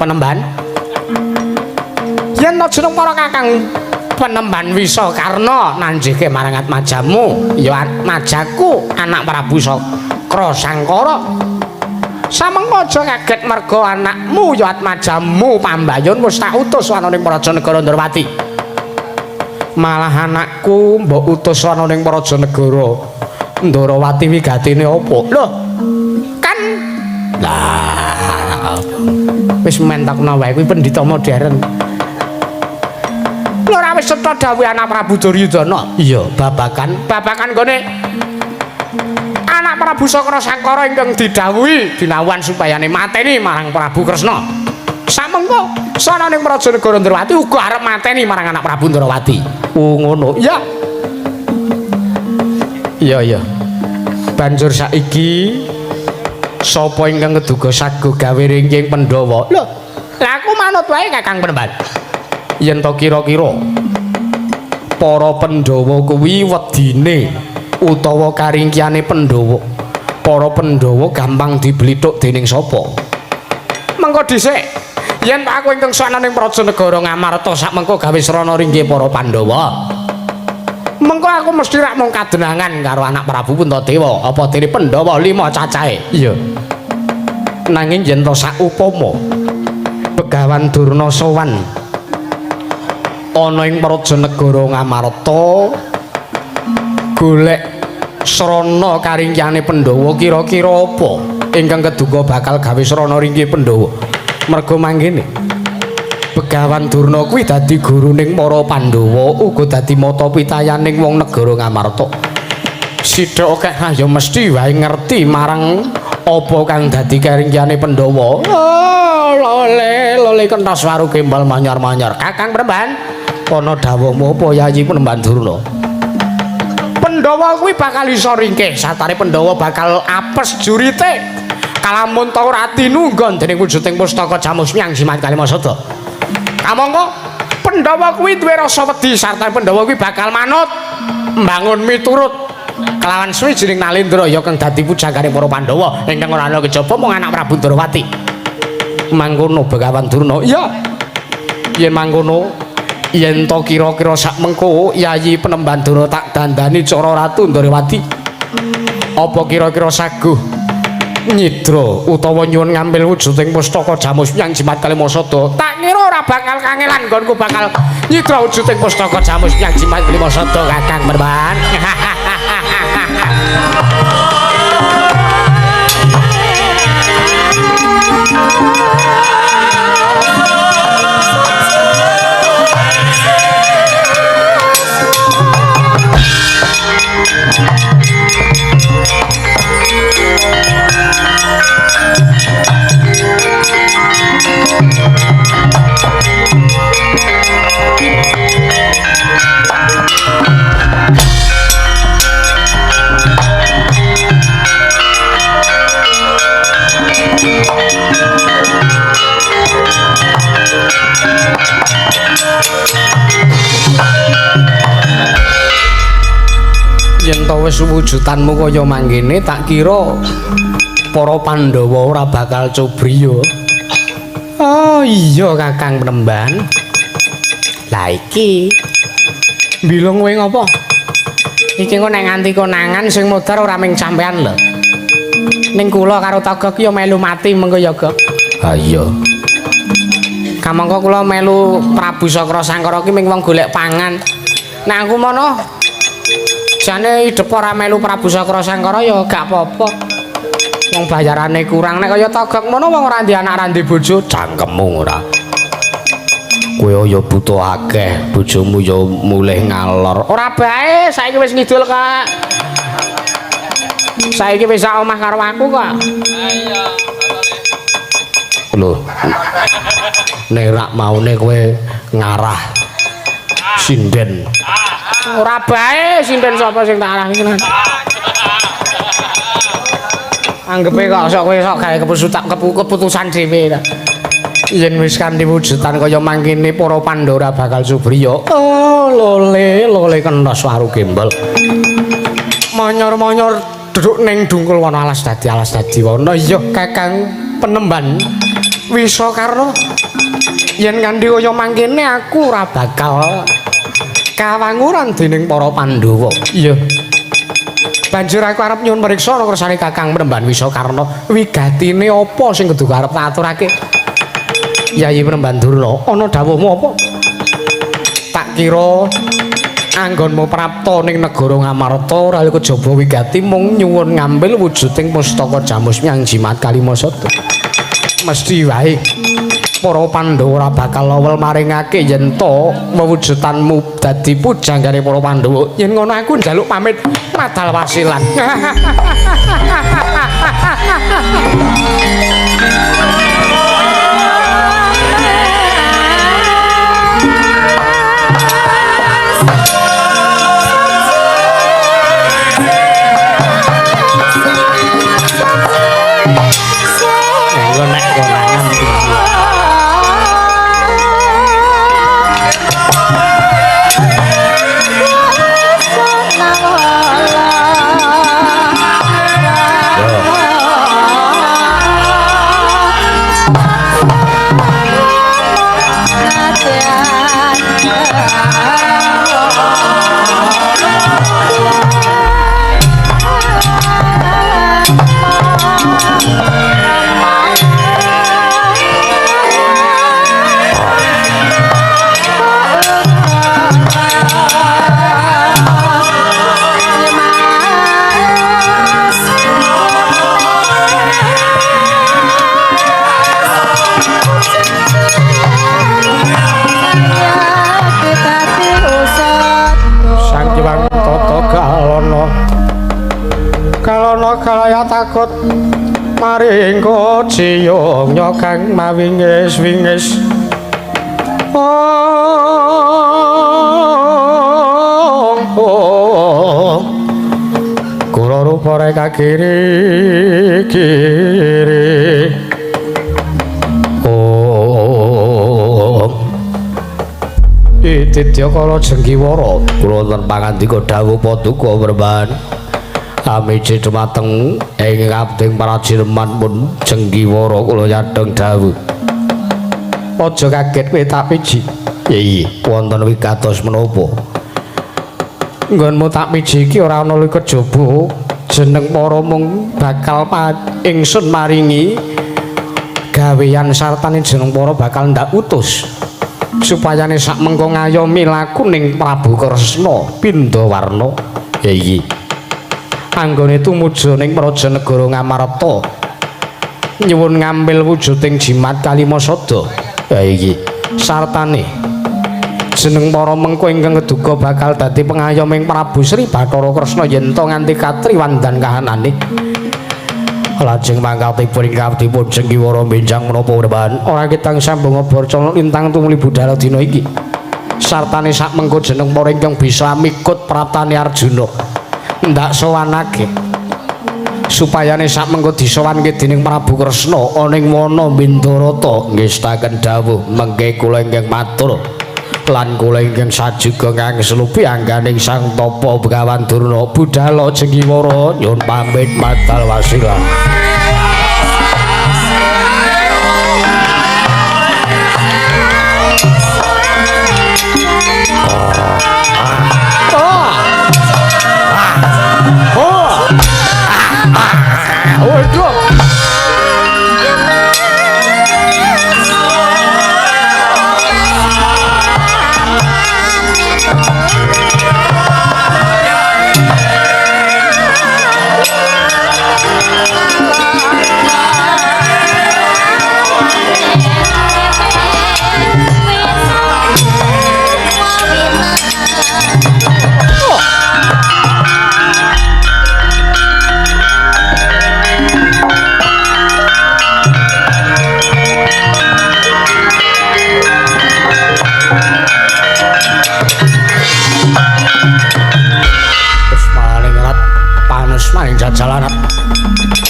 Penemban. Yen jeneng para Kakang Penemban Wisakarna nanjihke marang atmajamu, ya atmajaku anak Prabu Sakra Sangkara. Samengko aja kaget merga anakmu ya atmajamu pambayun wis tak utus ana ning Praja Negara Ndrawati. Malah anakku mbok utus ana ning Praja Negara Ndrawati wigatine apa? Lho, kan lah wis mentokno wae kuwi pendhita modern. Ora wis cetha dawuh anak Prabu Duryudana. Iya, babakan gone anak Prabu Sakra Sangkara ingkang didhawuhi dinawuhan supayane mateni marang Prabu Kresna. Samengko sana ning Praja Negara Ndrawati uga arep mateni marang anak Prabu Ndrawati. Oh ngono. Iya. Iya iya. Banjur saiki sapa ingkang ngeduga sago gawe ringking Pandhawa? Lho, lha aku manut wae Kakang Penemban. Yen to kira-kira para Pandhawa kuwi wedine utawa karingkiyane Pandhawa, para Pandhawa gampang diblithuk dening sapa? Mengko dhisik yen aku ingkang sakna ning Praja Negara Ngamarta sakmengko gawe srana ringke para Pandhawa, mengko aku mesti rak mung kadenangan karo anak Prabu Puntadewa apa dene Pandhawa 5 cacahe. Iya. Nanging yen to saupama Begawan Durna sowan ana ing Praja Negara Ngamarta golek srana karingkiyane Pandhawa, kira-kira apa ingkang keduga bakal gawe srana ringkih Pandhawa? Merga mangkene Begawan Durna kuwi dadi guruning para Pandhawa, uga dadi mata pitayaning wong negara Ngamarta. Sithik akeh ya mesti wae ngerti marang Apa kang dadi keringkihane Pandhawa? Oh, lole lole kentos waru gembal manyar-manyar. Kakang Penemban, ana dawuhmu apa Yayi Penemban Durna? Pandhawa kuwi bakal iso ringkih, satare Pandhawa bakal apes jurite. Kalamun ta ora tinunggon dening wujuding pustaka Jamus Myang Jimat Kalimasada. Kamangka Pandhawa kuwi duwe rasa wedi sarta Pandhawa kuwi bakal manut mbangun miturut kelawan suwijining Nalendra ya kang dadi pujangane para Pandhawa ingkang ora ana kejaba mung anak Prabu Ndrawati. Mangkono Begawan Durna. Iya. Yen mangkono yen to kira-kira sak mengko Yayi Penemban Durna tak dandani cara Ratu Ndrawati. Apa kira-kira saguh nyidra utawa nyuwun ngambil wujuding pustaka Jamus Myang Jimat Kalimasada? Tak kira ora bakal kangelan nggonku bakal nyidra wujuding pustaka Jamus Myang Jimat Kalimasada Kakang Penemban. Yen to wis wujudanmu kaya mangkene tak kira para Pandhawa ora bakal cobriya. Oh iya Kakang Penemban. Lah iki bilung kowe ngopo? Iki engko nek nganti konangan sing modar ora ming sampean lho. Ning kula karo Togok ya melu mati mengko ya, Gok. Ha iya. Kamangka kula melu Prabu Sakra Sangkara ki ming wong golek pangan. Nek aku mono jane idep ora melu Prabu Sakra Sangkara ya gak apa-apa. Wong bayarane kurang. Nek kaya Togok mono wong ora ndek anak ora ndek bojo, cangkemmu ora. Kowe ya butuh akeh, bojomu ya mulih ngalor. Ora bae, saiki wis ngidul kok. Saiki wis sak omah karo aku kok. Lho. Nek rak maune kowe ngarah sinden. Ora bae sinden sapa sing tak arah iki. Anggepe kok sok kowe sok gawe keputusan dhewe ta. Yen wis kanthi wujudan kaya mangkene para Pandhawa bakal subriya. Oh, lole lole kentos waru gembel. Manyor-manyor duduk ning dungkul wana alas dadi wana. Iya Kakang Penemban Wisakarna. Yen kanthi kaya mangkene aku ora bakal kawanguran dening para Pandhawa. Iya. Banjur aku arep nyuwun mriksa ana kersane Kakang Penemban Wisakarna. Wigatine apa sing kudu arep tak aturake? Yayi Penemban Durna, ana dawuhmu apa? Tak kira anggonmu prapta ning negara Ngamarta ora kejaba wigati mung nyuwun ngambil wujuding pustaka Jamus Myang Jimat Kalimasada. Mesti wae para Pandhawa ora bakal lowel maringake yen to wewujudanmu dadi pujanggane para Pandhawa. Yen ngono aku njaluk pamit madal wasilan. Nek konangan Kalana kalaya takut Maring kociyong kang mawingis-wingis. Ong ong kula rupa reka kiri kiri. Ong Ditya kala Jenggiwara kula wonten pangandika dawuh paduka Brahman. Amiji dumateng ing abding para jireman pun Jenggiwara kula nyadhong dawuh. Aja kaget kowe tak piji. Iya, wonten wigatos menapa? Nggonmu tak piji iki ora ana kejaba jeneng para mung bakal ingsun maringi gaweyan sartane jeneng para bakal ndak utus. Supayane sak mengko ngayomi laku ning Prabu Kresna Pindawarna. Iya. Anggone tumuju ning praja negara Ngamarta. Nyuwun ngambil wujuding jimat Kalimasada. Iki sartane jeneng para mengko ingkang keduga bakal dadi pengayom ing Prabu Sri Bathara Kresna yen to nganti katriwandan kahanane. Lajeng mangkatipun ingkang dipun Jenggiwara benjang menapa Brahman? Ora ketang sambung abarcana lintang tumuli budal dina iki. Sartane sak mengko jeneng para ingkang bisa mikut praptane Arjuna. Ndak sowanake. Supayane sak mengko disowanke dening Prabu Kresna ana ing wana Mindarata. Ngestaken dawuh mengke kula ingkang matur lan kula ingkang sajuga kang selupi angganing Sang Tapa Begawan Durna. Budhala Jenggiwara nyuwun pamit matal wasilah.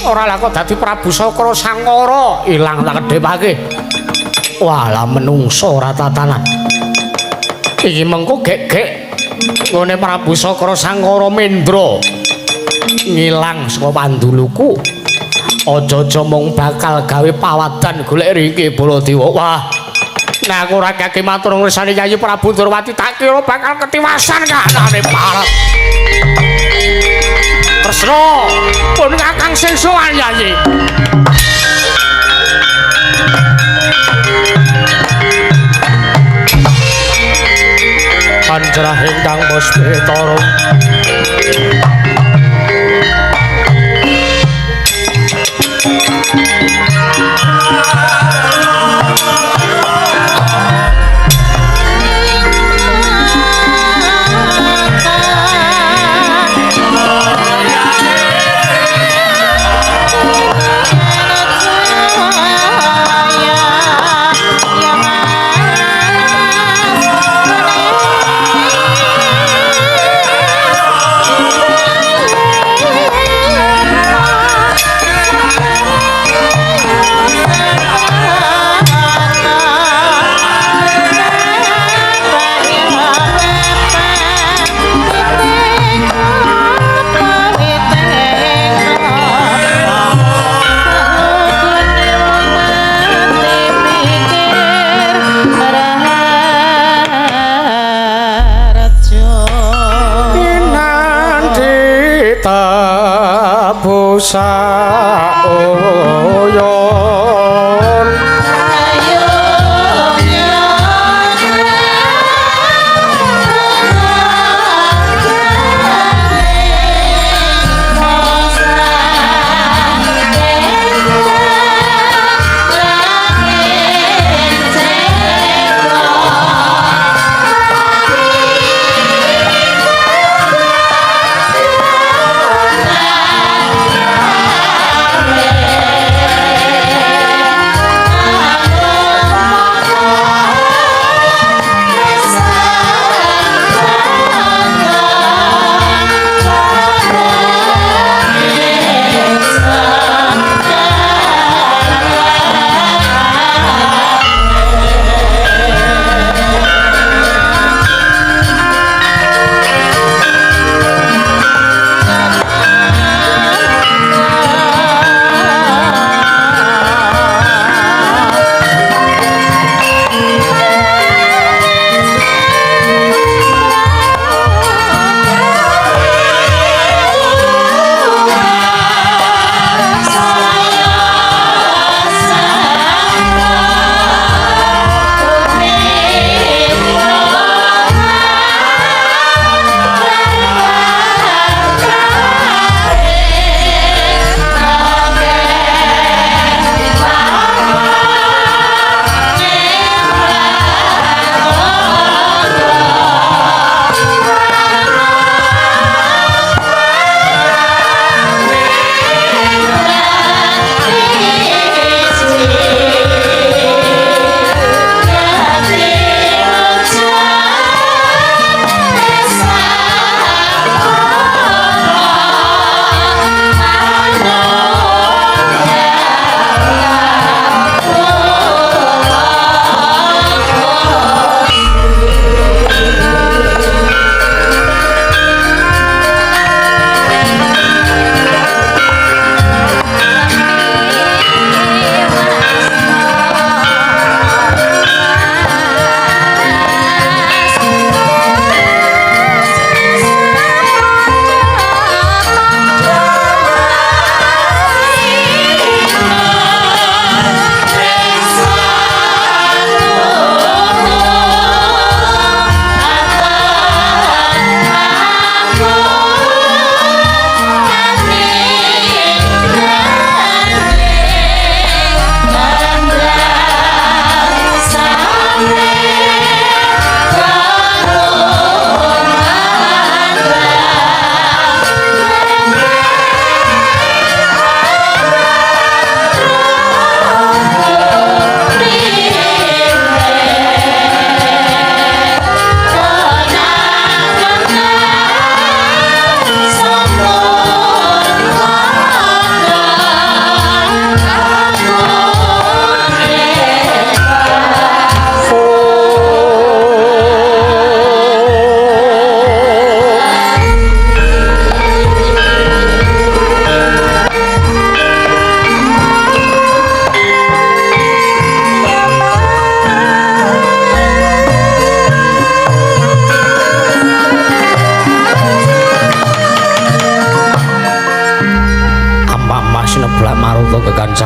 Ora lah kok dadi Prabu Sakra Sangkara ilang tak kedhepake. Walah menungso ora tatanan. Iki mengko gek-gek ngene Prabu Sakra Sangkara Mendra ngilang saka panduluku. Aja-aja mung bakal gawe pawadan golek Riki Baladewa. Wah, nek aku ora kake matur ngersane Yayi Prabu Ndorowati tak kira bakal ketiwasan kahanane parep. Kresna pun kakang sing sowan Yayi. Pancerah ingkang puspitara. Saoyon Yeah.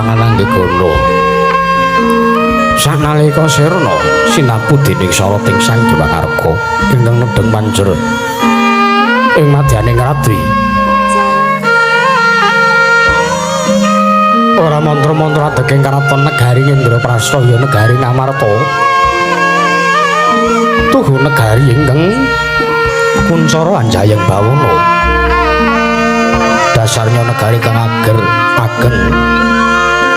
Perangan Anggegana. Sanalika sirna sinapu dening soroting Sang Hyang Arka ingkang nedheng manjer ing madyaning ratri. Ora mantra-mantra adeging karaton negari Indraprasta ya negari Ngamarta. Tuhu negari ingkang kuncara anjayeng bawana. Dasarnya negari kang ager ageng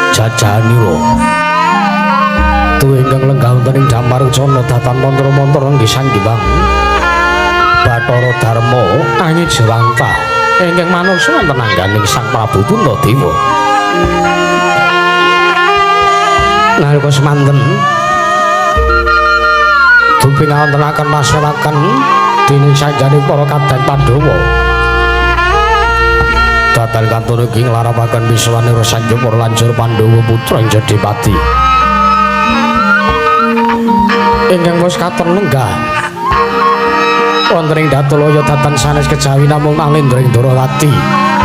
jajahanira. Tuhu ingkang lenggah wonten ing Damarwucana datan mantra-mantra nggih Sang Hyang Bathara Darma Angijewantah ingkang manungsa wonten angganing Sang Prabu Puntadewa. Nalika semanten dupi ngawontenaken masyaraken dening sanjaning para kadang Pandhawa. Datan kantun ugi nglarapaken misuwanira sanjaya para lanjur Pandhawa putra ing Jodhipati. Ingkang wis katon lenggah wonten ing Datulaya datan sanes kejawi namung Nalendra ing Dwarawati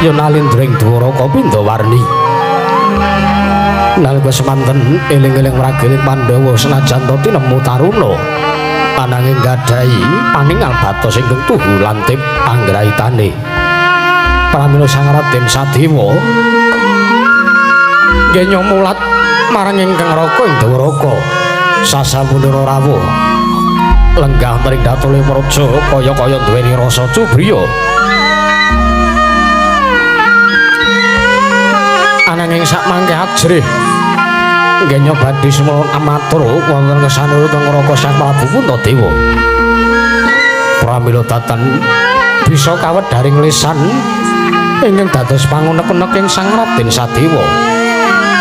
ya Nalendra ing Dwaraka Pindawarni. Nalika semanten eling-eling wrageling Pandhawa senajan to tinemu taruna ananging gadhahi paningal batos ingkang tuhu lantip anggraitane. Pramila Sang Raden Sadewa nggih nyomulat marang ingkang raka ing Dwaraka. Sasampunira rawuh lenggah mring Datulaya Praja kaya-kaya duweni rasa cubriya. Ananging sakmangke ajrih nggih nyobadi semana amatur wonten kesanipun teng Raka Sang Prabu Puntadewa. Pramila datan bisa kawedharing lisan ingkang dados pangunek-unek ing Sang Raden Sadewa.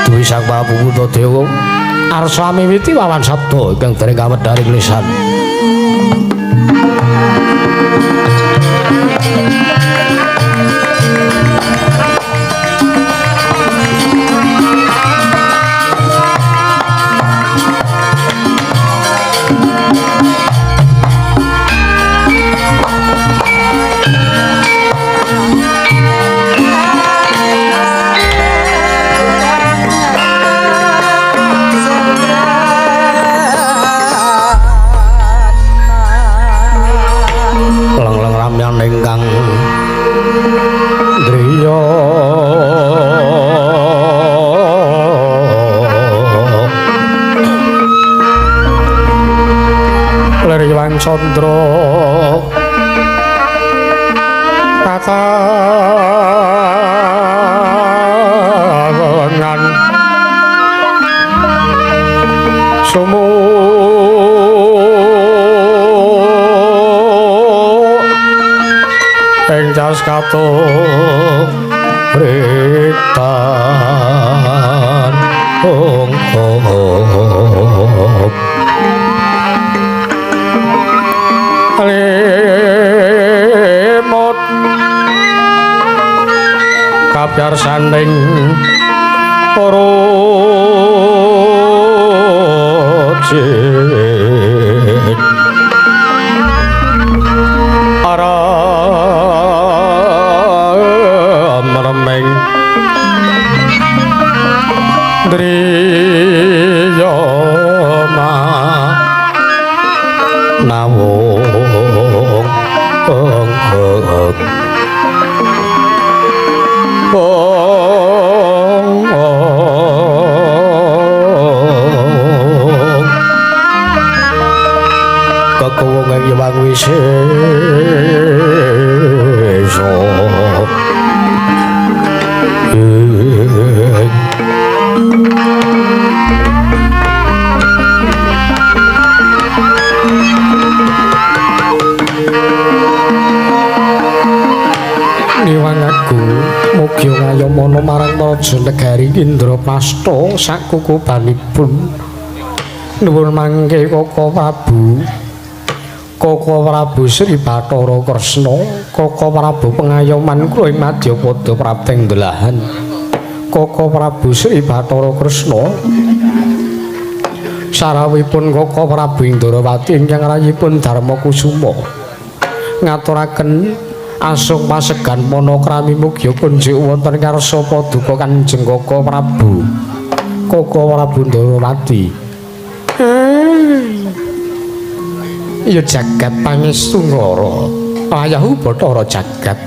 Duwi Sang Prabu Puntadewa arsa miwiti wawan sabda ingkang dereng kawedharing lisan. Ingkang driya leriwang candra katangan sumu ing jas kato pritan ong limut kabyar sanding porojit meremeng driya nawung ong kekuwung ing Hyang Wisesa. Niwang Agung mugi ngayomana marang Raja Negari Indraprasta sakukubanipun. Nuwun mangke Koko Prabu. Koko Prabu Sri Bathara Kresna, Koko Prabu pengayoman kula ing madyapada prapteng delahan. Koko Prabu Sri Bathara Kresna sarawipun Koko Prabu Indrawati ingkang rayipun Darma Kusuma ngaturaken asung pasegan panakrami mugi kunjuk wonten ngarsa paduka Kanjeng Koko Prabu. Koko Prabu Ndarawati. Ya jagat pangestu nglara. Wayahu Bathara jagat.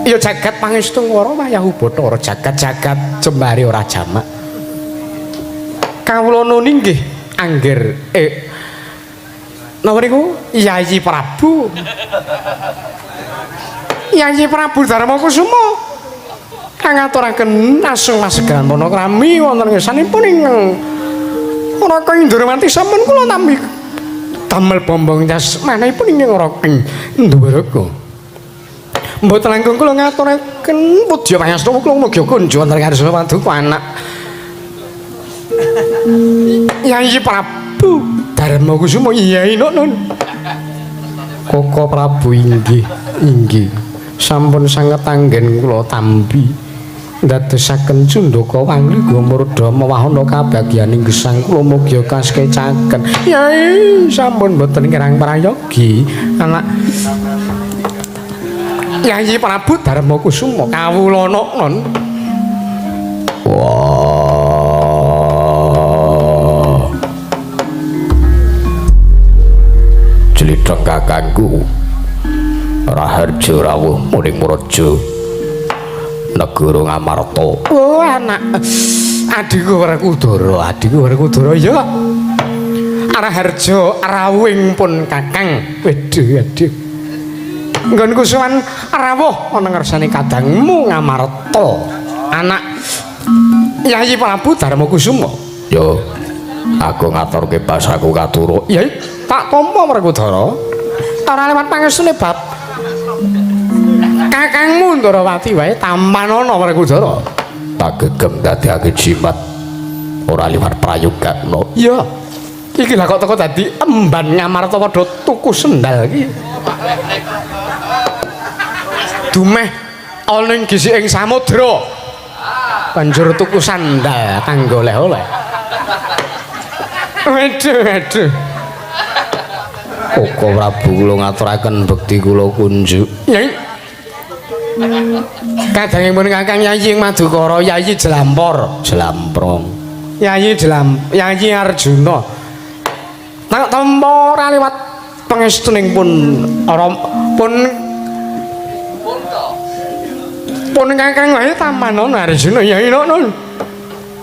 Ya jagat pangestu nglara wayahu Bathara jagat-jagat jembare ora jamak. Kawula nuni nggih angger napa niku Yayi Prabu. Yayi Prabu Darma Kusuma kang ngaturaken asung masegan panakrami wonten ngersanipun ingkang Raka Indrawati sampun kula tampi damel bombong jasmanipun ingkang Raka Ndwaraka. Mboten langkung kula ngaturaken pudya pangastu kula mugi kunjuk wonten ngarsa paduka anak Yayi Prabu Darma Kusuma. Iya nun. Koko Prabu inggih inggih sampun sanget anggen kula tampi ndadosaken cundaka wangliga murda mewahana kabagyaning gesang kula mugi kaskecaken. Yai sampun mboten kirang prayogi anak Yayi Prabu Darma Kusuma kawula non. Wah. Jlidheng kakangku Raharja rawuh muning Muraja negara Ngamarta. Oh anak adhiku Werkudara, adhiku Werkudara ya. Raharja rawuhing pun kakang. Waduh aduh. Nggonku sowan rawuh ana ngersane kadangmu Ngamarta. Anak Yayi Prabu Darma Kusuma. Yo aku ngaturke basaku katura. Ya tak tampa Werkudara. Ora lewat pangestune bab kakangmu Ndarawati wae tampanana Werkudara. Tak gegem dadekake jimat ora liwat prayogakna. Iya. Iki lha kok teko dadi emban Ngamarta padha tuku sendal iki. Dumeh ana ing gisiking samudra. Banjur tuku sandal kanggo oleh-oleh. Waduh waduh. Koko Prabu kula ngaturaken bekti kula kunjuk. Yai. Kadangipun Kakang Yayi ing Madukara, Yayi Jlampor, Jlamprong. Yayi Jlam, Yayi Arjuna. Tak tampa ora liwat pangestuning pun ora pun pun Kakang wae tampanana Arjuna Yayi nun.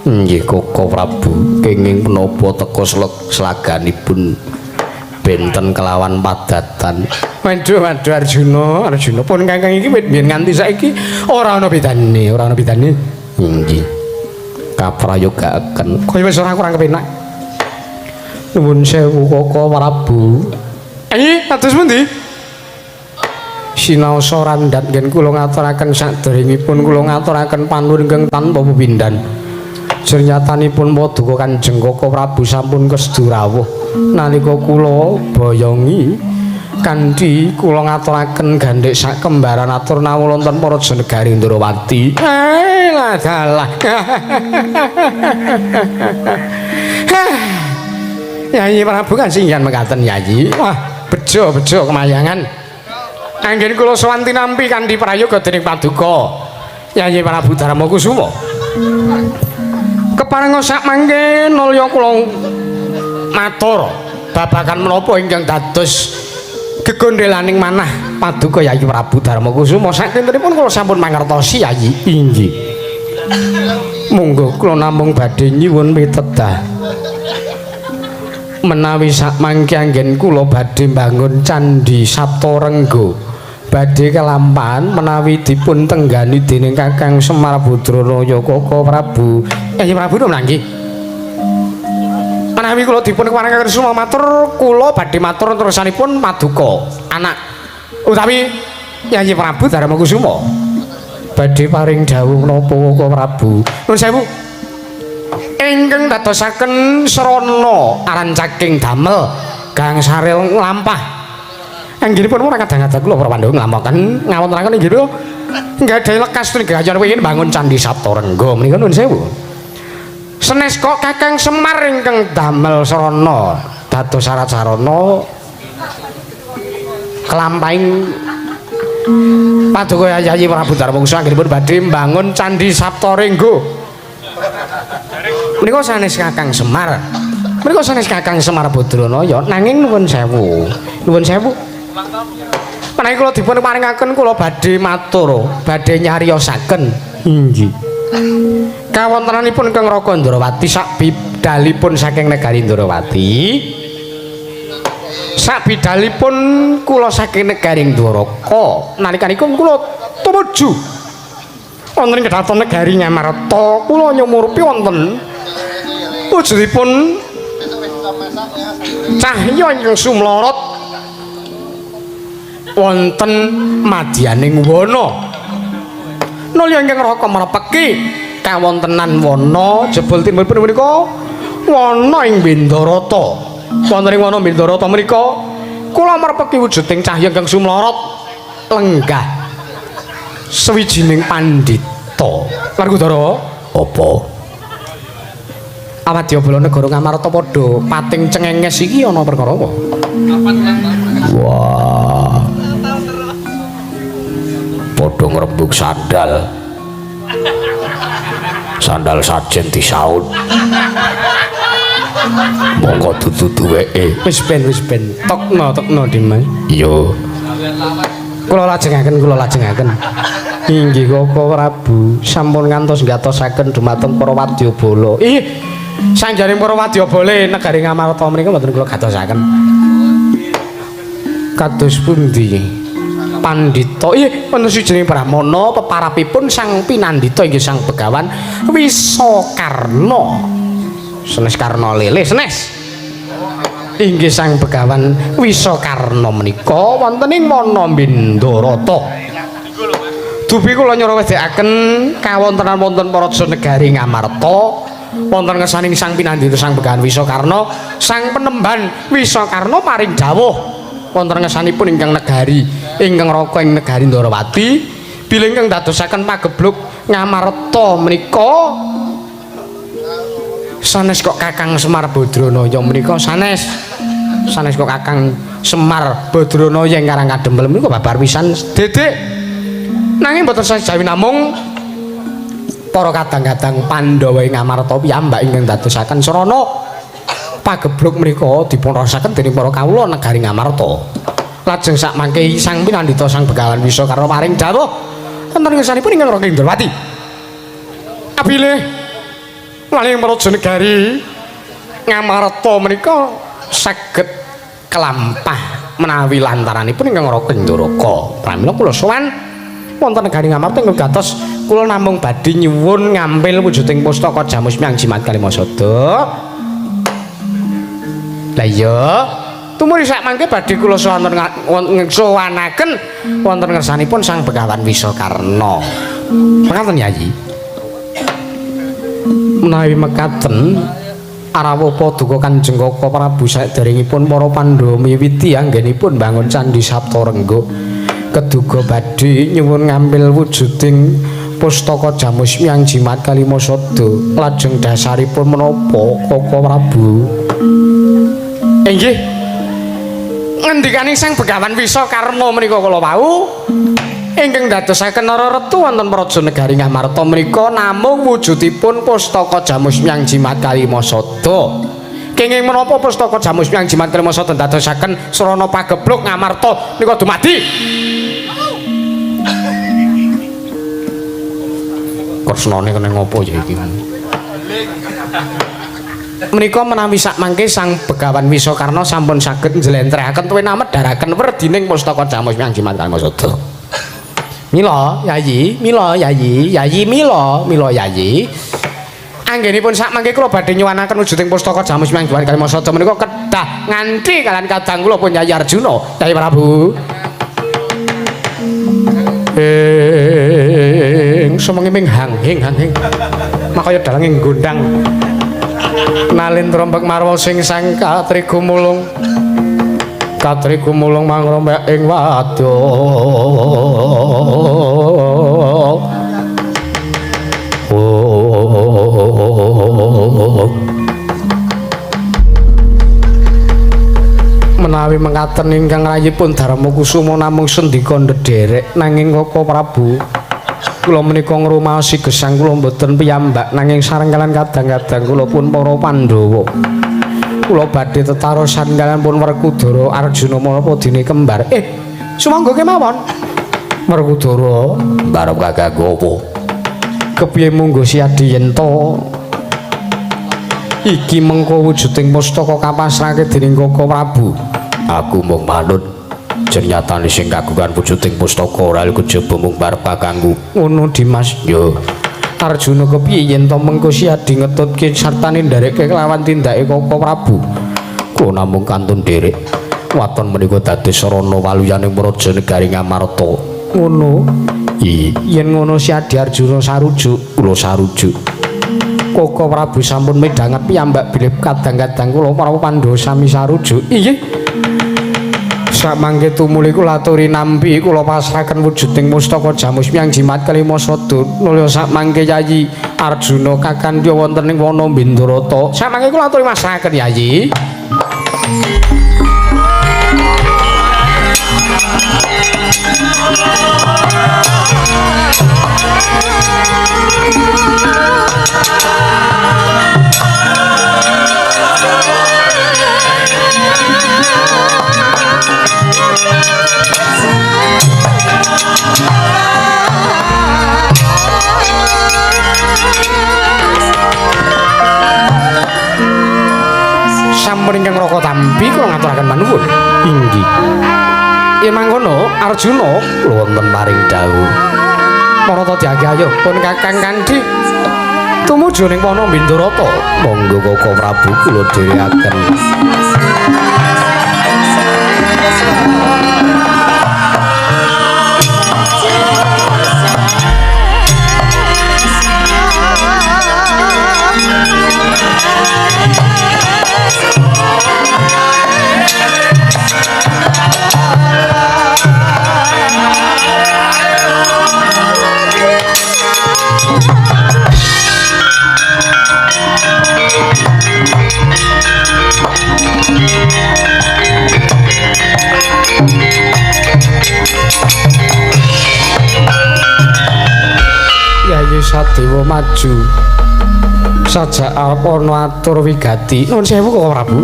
Nggih Koko Prabu, kenging menapa teka slaganipun benten kelawan padatan. Waduh waduh Arjuna, Arjuna pun kakang iki wit biyen nganti saiki ora ana bedane, ora ana bedane. Nggih. Kaprayogaaken. Kaya wis ora kurang kepenak. Nuwun sewu Koko Prabu. Kados pundi? Sinaosa randhat nggen kula ngaturaken saderengipun kula ngaturaken panuwun ingkang tanpa pepindhan. Jernyatanipun paduka Kanjeng Koko Prabu sampun kesdu rawuh nalika kula boyongi kanthi kula ngaturaken gandhek sak kembaran atur nawula wonten para negari Ndrawati. Lah dalah. Yayi Prabu kan singgihan mekaten Yayi. Wah, bejo-bejo kemayangan. Anggen kula sowan tinampi kanthi prayoga dening paduka Yayi Prabu Darma Kusuma. Keparenga sak mangke nulya kula matur babagan menapa ingkang dados gegondhelaning manah paduka Yayi Prabu Darma Kusuma. Sakintenipun kula sampun mangertosi Yayi. Inggih. Monggo kula namung badhe nyuwun pitedah. Menawi sak mangke anggen kula badhe mbangun Candhi Saptarengga badhe kelampahan menawi dipun tenggani dening Kakang Semar Badranaya Koko Prabu. Yayi Prabu nggih. Menawi kula dipun keparengaken suma matur, kula badhe matur terusanipun paduka anak utawi Yayi Prabu Darma Kusuma badhe paring dawuh napa Koko Prabu. Nuwun sewu. Ingkang dadosaken srana arancaking damel gangsaril nglampah. Anggenipun ora kadang-kadang kula para Pandhawa nglampahaken ngawontenaken inggih kula nggadahi lekas gayan pengin bangun Candhi Saptarengga menika nuwun sewu. Senes kok Kakang Semar ingkang damel srana dados syarat sarana kelampahing paduka Yayi Prabu Darma Kusuma anggenipun badhe mbangun Candhi Saptarengga. Menika sanes Kakang Semar. Menika sanes Kakang Semar Badranaya nanging nuwun sewu. Nuwun sewu. Menawi kula dipun paringaken kula badhe matur, badhe nyariosaken. Inggih. Kawontenanipun Kang Raka Ndrawati sakbidalipun saking negari Ndrawati. Sakbidalipun kula saking negari Ndwaraka, nalikanipun kula tumuju wonten ing kedaton negari Ngamarta, kula nyumurupi wonten wujudipun cahya ingkang sumlorot wonten madyaning wana. Nulya ingkang Raka merepeki kawontenan wana jebul timbulipun punika wana ing Bendarata. Wonten ing wana Bendarata menika kula merepeki wujuding cahya ingkang sumlorot lenggah sawijining pandhita. Werkudara, Apa? Awadyabala negara Ngamarta padha pating cengenges iki ana perkara apa? Wah. Padha ngrembug sandal. Sandal sajen disaut. Monggo dudu duweke. Wis ben tokno tokno Dimas. Iya. Kula lajengaken, kula lajengaken. Inggih Koko Prabu, sampun ngantos gatosaken dumateng para wadyabala. Ih, sanjaring para wadyabala negari Ngamarta menika mboten kula gatosaken. Kados pundi? Pandhita. Ih, wonten sawijining brahmana peparapipun Sang Pinandita inggih Sang Begawan Wisakarna. Senes Karna lele senes. Inggih Sang Begawan Wisakarna menika wonten ing wana Bindarata. Dupi kula nyurawedekaken kawontenan wonten paraja negari Ngamarta wonten ngersaning Sang Pinandita Sang Begawan Wisakarna, Sang Penemban Wisakarna paring dawuh wonten ngersanipun ingkang negari ingkang raka ing negari Ndrawati bilih ingkang dadosaken pagebluk Ngamarta menika sanes kok Kakang Semar Badranaya menika sanes sanes kok Kakang Semar Badranaya ing Karang Kadempel menika babar pisan dedek. Nanging boten sajawi namung para kadang-kadang Pandhawa ing Ngamarta piyambak ingkang dadosaken srana pagebluk menika dipun raosaken dening para kawula negari Ngamarta. Lajeng sakmangke Sang Pinandita Sang Begawan Wisakarna paring dawuh wonten ngersanipun ingkang Raka Indrawati. Abilih waling praja negari Ngamarta menika saged kelampah menawi lantaranipun ingkang Raka Ndaraka. Pramila kula sowan wonten negari Ngamarta ingkang gatos kula namung badhe nyuwun ngampil wujuding pustaka Jamus Miang Jimat Kalimasada. Lah iya, tumuri sakmangke badhe kula sowanaken wonten ngersanipun Sang Begawan Wisakarna. Mekaten Yayi. Menawi mekaten arawuh paduka Kanjeng Kaka Prabu saderengipun para Pandhawa miwiti anggenipun bangun Candhi Saptarengga keduga badhe nyuwun ngampil wujuding pustaka Jamus Miang Jimat Kalimasada lajeng dasaripun menapa Kaka Prabu? Inggih. Ngendikane Sang Begawan Wisakarna menika kala wau ingkang dadosaken Nararetu wonten praja negari Ngamarta menika namung wujudipun pustaka Jamus Miang Jimat Kalimasada. Kenging menapa pustaka Jamus Miang Jimat Kalimasada dadosaken srana pagebluk Ngamarta nika dumadi? Kresnane kene ngopo ya iki? Menika menawi sakmangke Sang Begawan Wisakarna sampun saged njlentrehaken tuwin amedharaken werdining pustaka Jamus Miang Jimat Kalimasada. Mila Yayi, mila Yayi, Yayi mila, mila Yayi. Anggenipun sakmangke kula badhe nyuwunaken wujuding pustaka Jamus Miang Jimat Kalimasada menika kedah nganthi kalian kadang kula pun Yayi Arjuna, Yayi Prabu. Ing sumengi ming hang hing hang hing. Makaya dalange gondang. Nalindra mbek marwa sing sang katrigumulung. Katrigumulung mangromek ing wadya. Menawi mekaten ingkang rayipun Darma Kusuma namung sendika ndederek nanging Kaka Prabu Kula menika ngrumaosi gesang kula mboten piyambak nanging sareng kalian kadang-kadang kula pun para Pandhawa. Kula badhe tetarosan kalian pun Werkudara Arjuna menapa dene kembar. Sumangga kemawon. Werkudara barep kakangku apa? Kepiye munggo Siadi yen to iki mengko wujuding pustaka kapasrahke dening Koko Prabu. Aku mung manut jenyatane sing kagungan wujuding pustaka ora kejaba mung barep kakangku. Ngono Dimas. Yo. Arjuna kepiye yen to mengko Siadi ngetutke sartane nderekke kelawan tindake Koko Prabu. Kula namung kantun nderek. Waton menika dados sarana waluyaning praja negari Ngamarta. Ngono. Iya. Yen ngono Siadi Arjuna sarujuk, kula sarujuk. Koko Prabu sampun midhanget piyambak bilih kadang-kadang kula para Pandhawa sami sarujuk. Inggih. Samangke tumuli kula aturi nampi kula pasrahaken wujuding pustaka Jamus Miang Jimat Kelima Sada. Nulya samangke Yayi Arjuna kakandya wonten ing wana Bindarata. Samangke kula aturi masrahaken Yayi. Sampun ingkang raka tampi kula ngaturaken panuwun. Inggih. Yen mangkono Arjuna kula wonten paring dawuh. Marata diagi ayo pun Kakang Kandhi tumuju ning wana Bindarata. Monggo Koko Prabu kula dherekaken. Yayi Sadewa maju sajak arep ana atur wigati. Nuwun sewu Koko Prabu.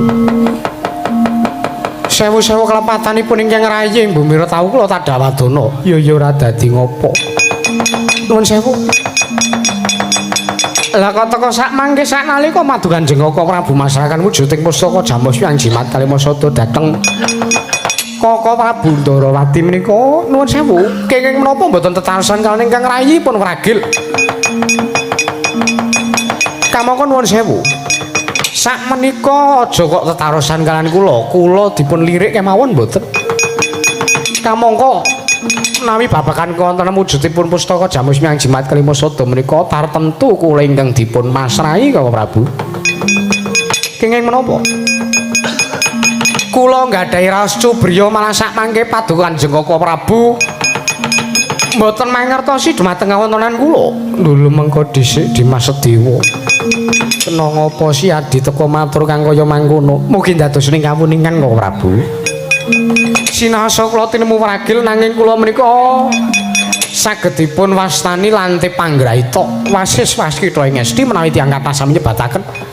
Sewu-sewu kelepatanipun ingkang rayi ing bumi tau kula tadhawadana. Ya ya ora dadi ngopo. Nuwun sewu. Lah kok teka sak mangke sak nalika madu Kanjeng Koko Prabu masrahaken wujuding pustaka Jamus Miang Jimat Kalima Sada dhateng Koko Prabu Ndarawati menika. Nuwun sewu, kenging menapa mboten tetarosan kaliyan ingkang rayi pun wragil. Kamangka nuwun sewu. Sak menika aja kok tetarosan kaliyan kula, kula dipun lirik kemawon mboten. Kamangka menawi babagan wonten wujudipun pustaka Jamus Miang Jimat Kelima Sada menika tartemtu kula ingkang dipun masrahi Koko Prabu. Kenging menapa? Kula nggadahi raos cubriya malah sak mangke paduka Kanjeng Koko Prabu mboten mangertosi dumateng kawontenan kula. Lho mengko dhisik Dimas Sedewa. Kena ngapa Siadi teka matur kang kaya mangkono? Mugi dados ning kawuningan Koko Prabu. Sinasa kula tinemu wragil nanging kula menika saged dipun wastani lante panggraita. Wasis waskita ing esti menawi tiyang kathah sami nyebataken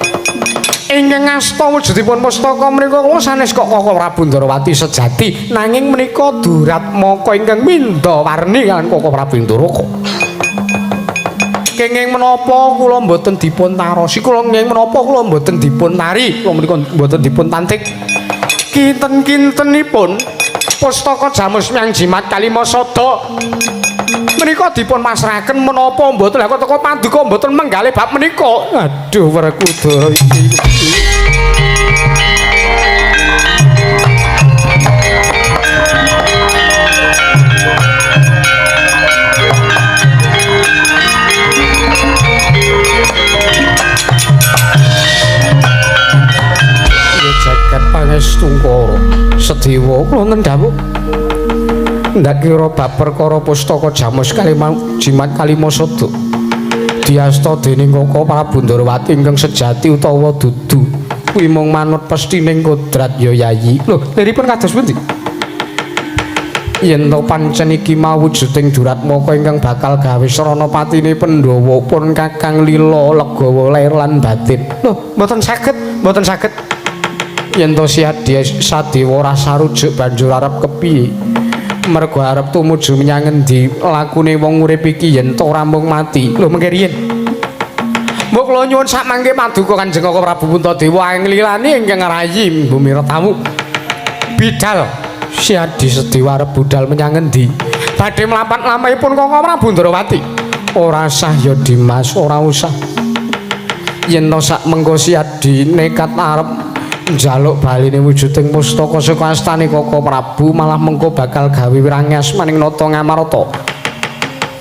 ingkang asta wujudipun pustaka menika kula sanes kok Koko Prabu Ndarawati sejati nanging menika duratmaka ingkang mindha warni kaliyan Koko Prabu Ndoraka. Kenging menapa kula mboten dipun tarosi, kula ngeng menapa kula mboten dipun tari, kula menika mboten dipun tantik. Kinten-kintenipun pustaka Jamus Miang Jimat Kalima Sada menika dipun pasrahaken menapa mboten. Lah kok teka paduka mboten menggalih bab menika. Aduh Werkudara iki. Jagat pangestungkara Sedewa kula wonten dawuh. Ndak kira bab perkara pustaka Jamus Kalima Jimat Kalima Sada diasta dening Koko Prabu Ndarawati ingkang sejati utawa dudu kuwi mung manut pestining kodrat ya Yayi. Lho, liripun kados pundi? Yen to pancen iki mawujuding Duratmaka ingkang bakal gawe srana patine Pandhawa pun Kakang lila legawa lair lan batin. Lho, mboten saged, mboten saged. Yen to si Adi Sadewa ora sarujuk banjur arep kepiye? Mergo arep tumuju menyang ngendi lakune wong urip iki yen to ora mung mati. Lho mengke riyin. Mbok kula nyuwun sak mangke paduka Kanjeng Kaka Prabu Puntadewa anglilani ingkang ngrayi bumi Retamu. Bidal Si Adi Sadewa arep budal menyang ngendi? Badhe mlapat lampahipun Kaka Prabu Ndrawati. Ora sah ya Dimas, ora usah. Yen to sak mengko Si Adi nekat arep njaluk baline wujuding pustaka saka astane Kaka Prabu malah mengko bakal gawe wirangas maning nata Ngamarta.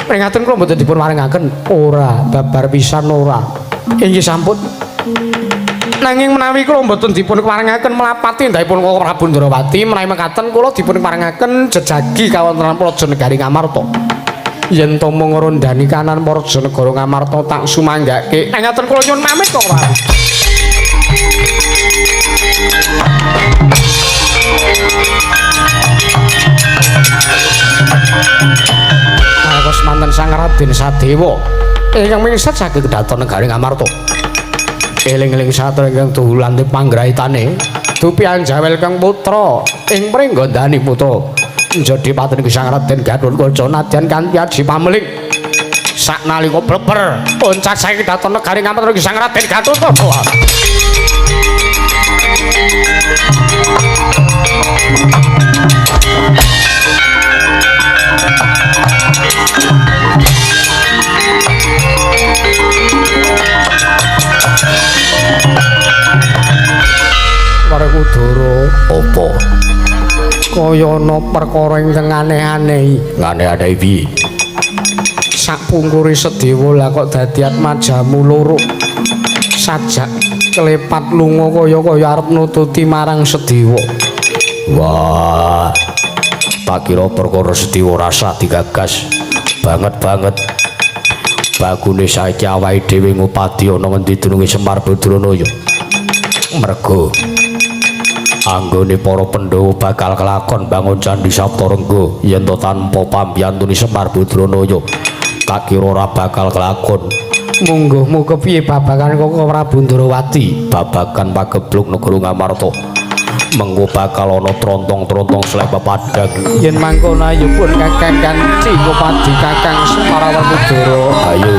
Pringaten kula mboten dipun warengaken. Ora, babar pisan ora. Inggih sampun. Nanging menawi kula mboten dipun parengaken mlapati ndahipun Kaka Prabu Ndrawati menawi mekaten kula dipun parengaken jejagi kawontenan Praja Negari Ngamarta. Yen to mung ngrondani kanan Praja Negara Ngamarta tak sumanggake. Ngaten kula nyuwun pamit Kaka Prabu. Aku semanten Sang Raden Sadewa ingkang mingsat saking kedaton negari Ngamarta. Eling-eling satra ingkang duwulante panggraitane dupi anjawel kang putra ing pringgondani putra njadi paten Sang Raden Gathotkaca nadyan kanthi aji pameling saknalika bleber loncat saking kedaton negari Ngamarta Sang Raden Gathotkaca. Werkudara, apa? Kaya ana perkara ingkang aneh-aneh. Aneh-aneh piye? Sakpungkure Sedewa lah kok dadi atmajamu loro. Sajak klepat lunga kaya-kaya arep nututi marang Sedewa. Wah, tak kira perkara Sedewa rasa digagas banget-banget. Bagune saiki awake dhewe ngupadi ana ngendi dununge Semar Badranaya. Mergo anggone para Pandhawa bakal kelakon bangun Candhi Saptarengga yen to tanpa pambiyantune Semar Badranaya tak kira ora bakal kelakon. Mungguhmu kepiye babagan Kaka Prabu Ndrawati? Babagan pageblug negara Ngamarta. Mengko bakal ana trontong-trontong sleh pepadang. Yen mangkono ayo pun Kakang kanthi ngupadi Kakang Semar Werkudara. Ayo.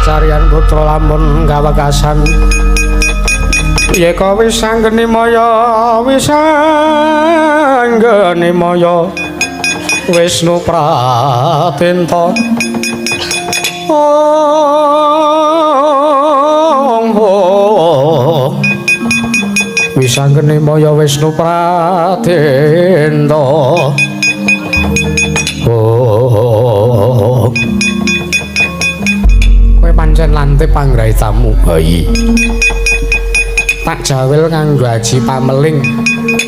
Kacarian putra lamun kawekasan yeka wis anggeni maya wis anggeni maya Wisnu Pratenta ong wis anggeni maya Wisnu Pratenta oh. Kowe pancen lantip panggraitamu. Ha iya. Tak jawil nganggo aji pameling.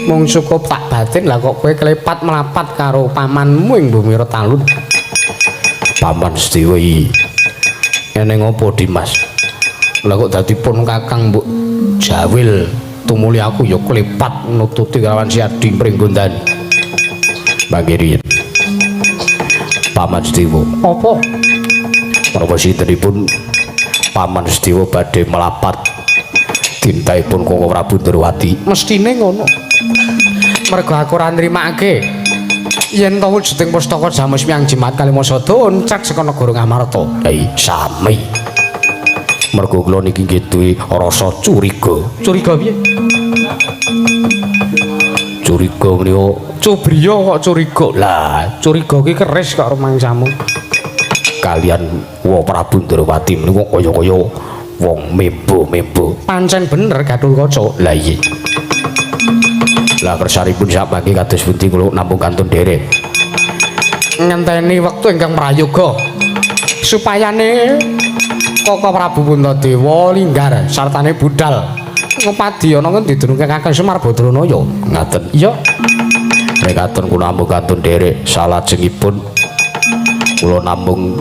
Mung cukup tak batin lah kok kowe klepat mlapat karo pamanmu ing bumi Retalun. Paman Sedewa iki ngene ngopo Dimas? Lah kok dadi pun Kakang mbok jawil tumuli aku ya klepat nututi kelawan si Adi Pringgondani. Mangke riyin. Paman Sedewa. Apa? Menapa sintenipun Paman Sediwa badhe melapat tintahipun Koko Prabu Ndorowati? Mestine ngono. Mergo aku ora nrimake yen to wujuding pustaka Jamus Miang Jimat Kalimasada oncek saka negara Ngamarta. Hei, sami. Mergo kula niki nggih duwe rasa curiga. Curiga piye? Curiga menika cubriya kok curiga. Lah, curiga ki keris kok rumangsamu. Kalian Wa Prabu Ndorowati menika kaya-kaya wong membo-membo. Pancen bener Gathotkaca. Lah iya. Lah kersanipun samangke kados pundi kula namung kantun derek. Ngenteni wektu ingkang prayoga supayane Koko Prabu Puntadewa linggar sartane budal ngupadi ana ngendi dununge Kakang Semar Badranaya. Ngaten. Iya. Nek katon kula namung kantun derek salajengipun kula namung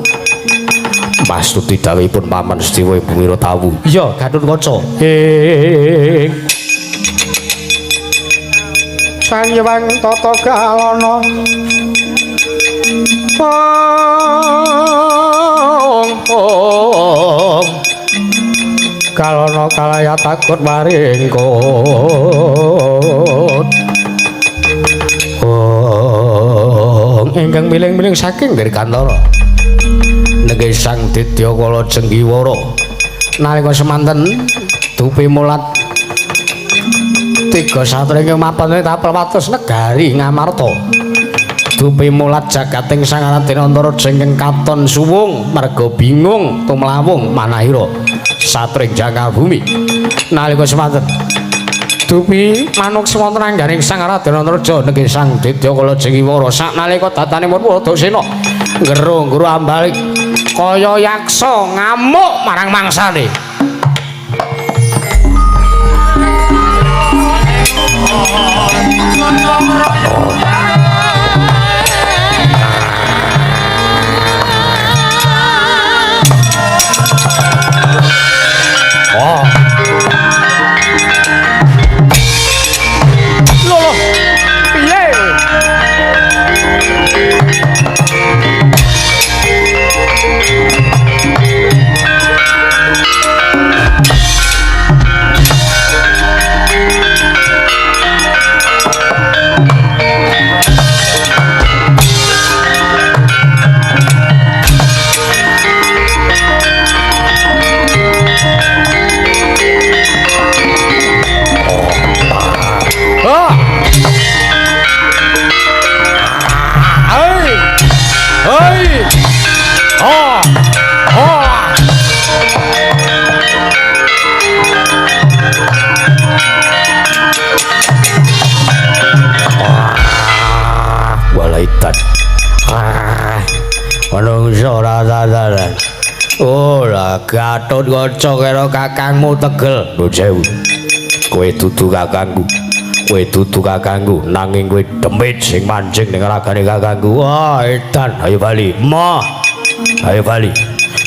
mastuti dawuhipun Paman Sediwa Ibu Wira Tawu. Iya, Gathotkaca. Sang Hyang Tata Galana. Ong. Galana kalaya takut maringkut. Ong ingkang miling-miling saking Dirgantara. Nggih Sang Didya Kala Jenggiwara. Nalika semanten dupi mulat tiga satria mapan tapel watus negari Ngamarta. Dupi mulat jagating Sang Raden Antaraja ingkang katon suwung merga bingung tumlawung manahira satring jangkar bumi. Nalika semanten dupi manuk sewonten angganing Sang Raden Antaraja nggih Sang Didya Kala Jenggiwara saknalika datanipun Purwadasena nggero-nggero ambalik kaya yaksa ngamuk marang mangsane. Oh. Lho, piye? Walaitan. Manungsa ora tataran. Oh, lah Gathotkaca karo kakangmu tegel. Nuwun sewu. Kowe dudu kakangku. Kowe dudu kakangku, nanging kowe demit sing mancing ning ragane kakangku. Wah, edan, ayo bali. Moh. Ayo bali.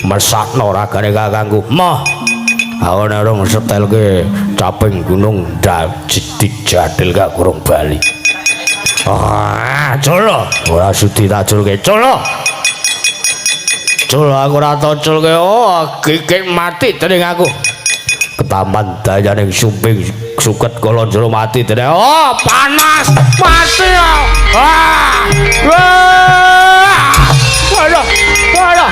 Mesakno ragane kakangku. Moh. Aku nek rong setelke caping gunung dijadil gak kurung bali. Ah, colo. Ora sudi tak culke. Colo. Colo aku ora tau culke. Oh, gigit mati dening aku. Ketaman dayaning sumping suket kala jero mati dening. Oh, panas. Mati. Ah. Wah. Waduh. Waduh.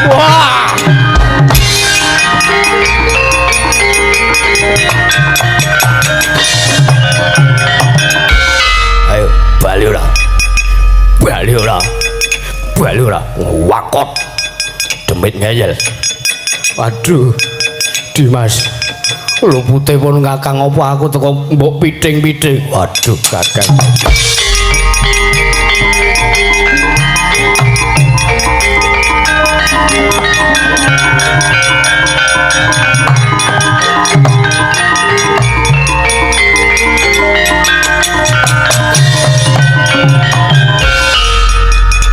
Wah. Ayo bali ora. Bali ora. Bali ora. Wakot. Demit ngeyel. Waduh. Dimas. Lupute pun Kakang apa aku teko mbok piting-piting. Waduh, Kakang.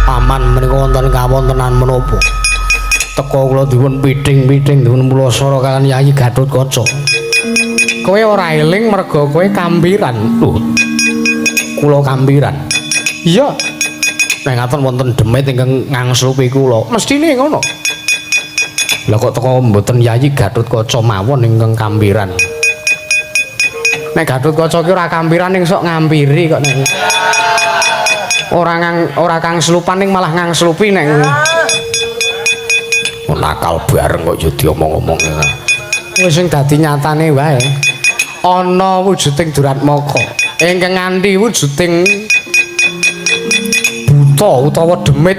Paman menika wonten kawontenan menapa? Teko kula dipun piting-piting dipun pulasara kaliyan Yayi Gathotkaca. Kowe ora eling merga kowe kampiran. Lho. Kula kampiran. Iya. Nek ngaten wonten demit ingkang ngangslupi kula. Mestine ngono. Lah kok teko mboten Yayi Gatotkaca mawon ingkang kampiran. Nek Gatotkaca ki ora kampiran ning sok ngampiri kok nek. Ora ngang ora kang slupan ning malah ngangslupi nek. Nakal bareng kok yo diomong-omong. Wis sing dadi nyatane wae. Ana wujuding Duratmaka ingkang nganti wujuding buta utawa demit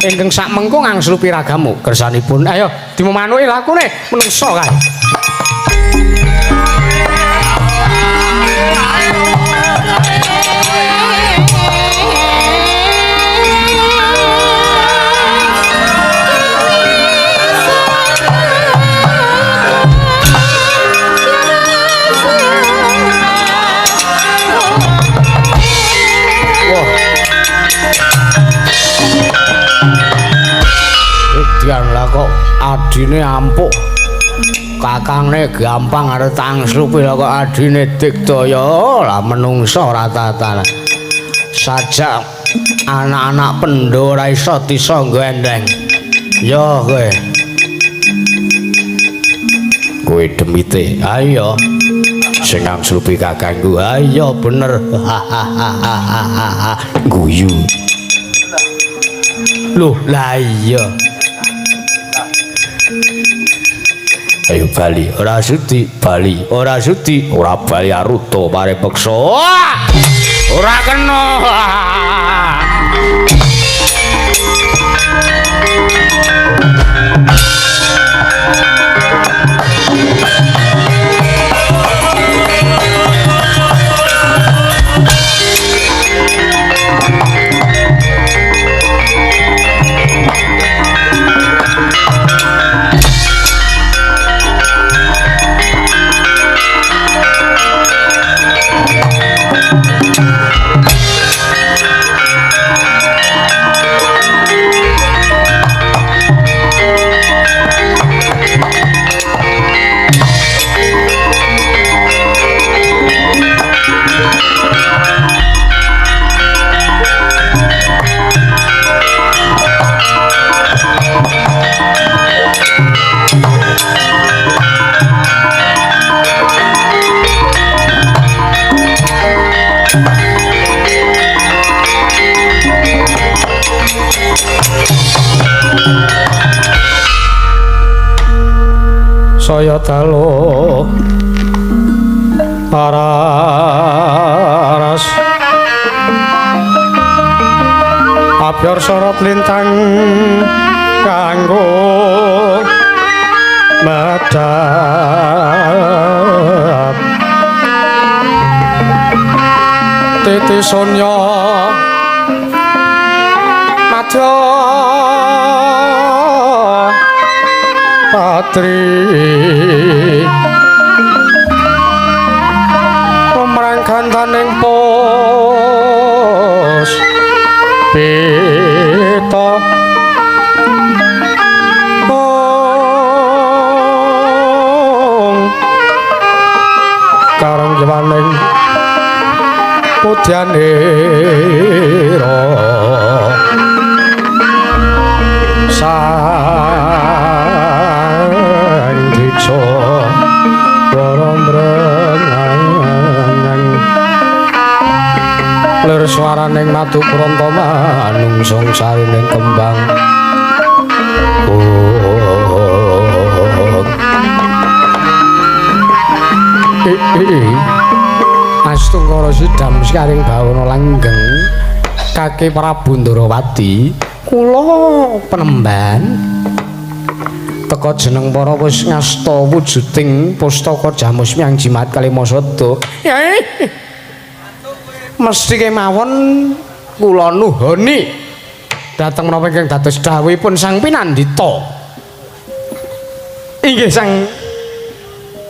ingkang sakmengko ngangslupi ragamu. Kersanipun ayo dimemanuki lakune menungsa kae. Lah kok adine ampuh, kakangne gampang arep tangslupi, lah kok adine digdaya. Lah menungsa ora tatanan. Sajak anak-anak pendho ora iso disangga endeng. Ya kowe. Kowe demite. Ayo. Sing ngangslupi kakangku. Ayo bener. Guyu. Loh, lah iya. Ayo bali, ora sudi, bali, ora sudi, ora bali aruta pare peksa. Ora kena. Saya dalu aras abyor sorot lintang kanggo medhap titi sunya madya patri pemrang gantaning pos pita ong karang jewaning pudyanira sang diksa warambrengang lir swaraning madu pranta manungsung sarining kembang. Astungkara sidam sekaring bawana langgeng Kaki Prabu Ndorowati kula penemban teka jeneng para wis ngasta wujuding pustaka jamus miang jimat kalimasada. Mesti kemawon kula nuhoni dhateng menapa ingkang dados dawuhipun Sang Pinandita. Inggih Sang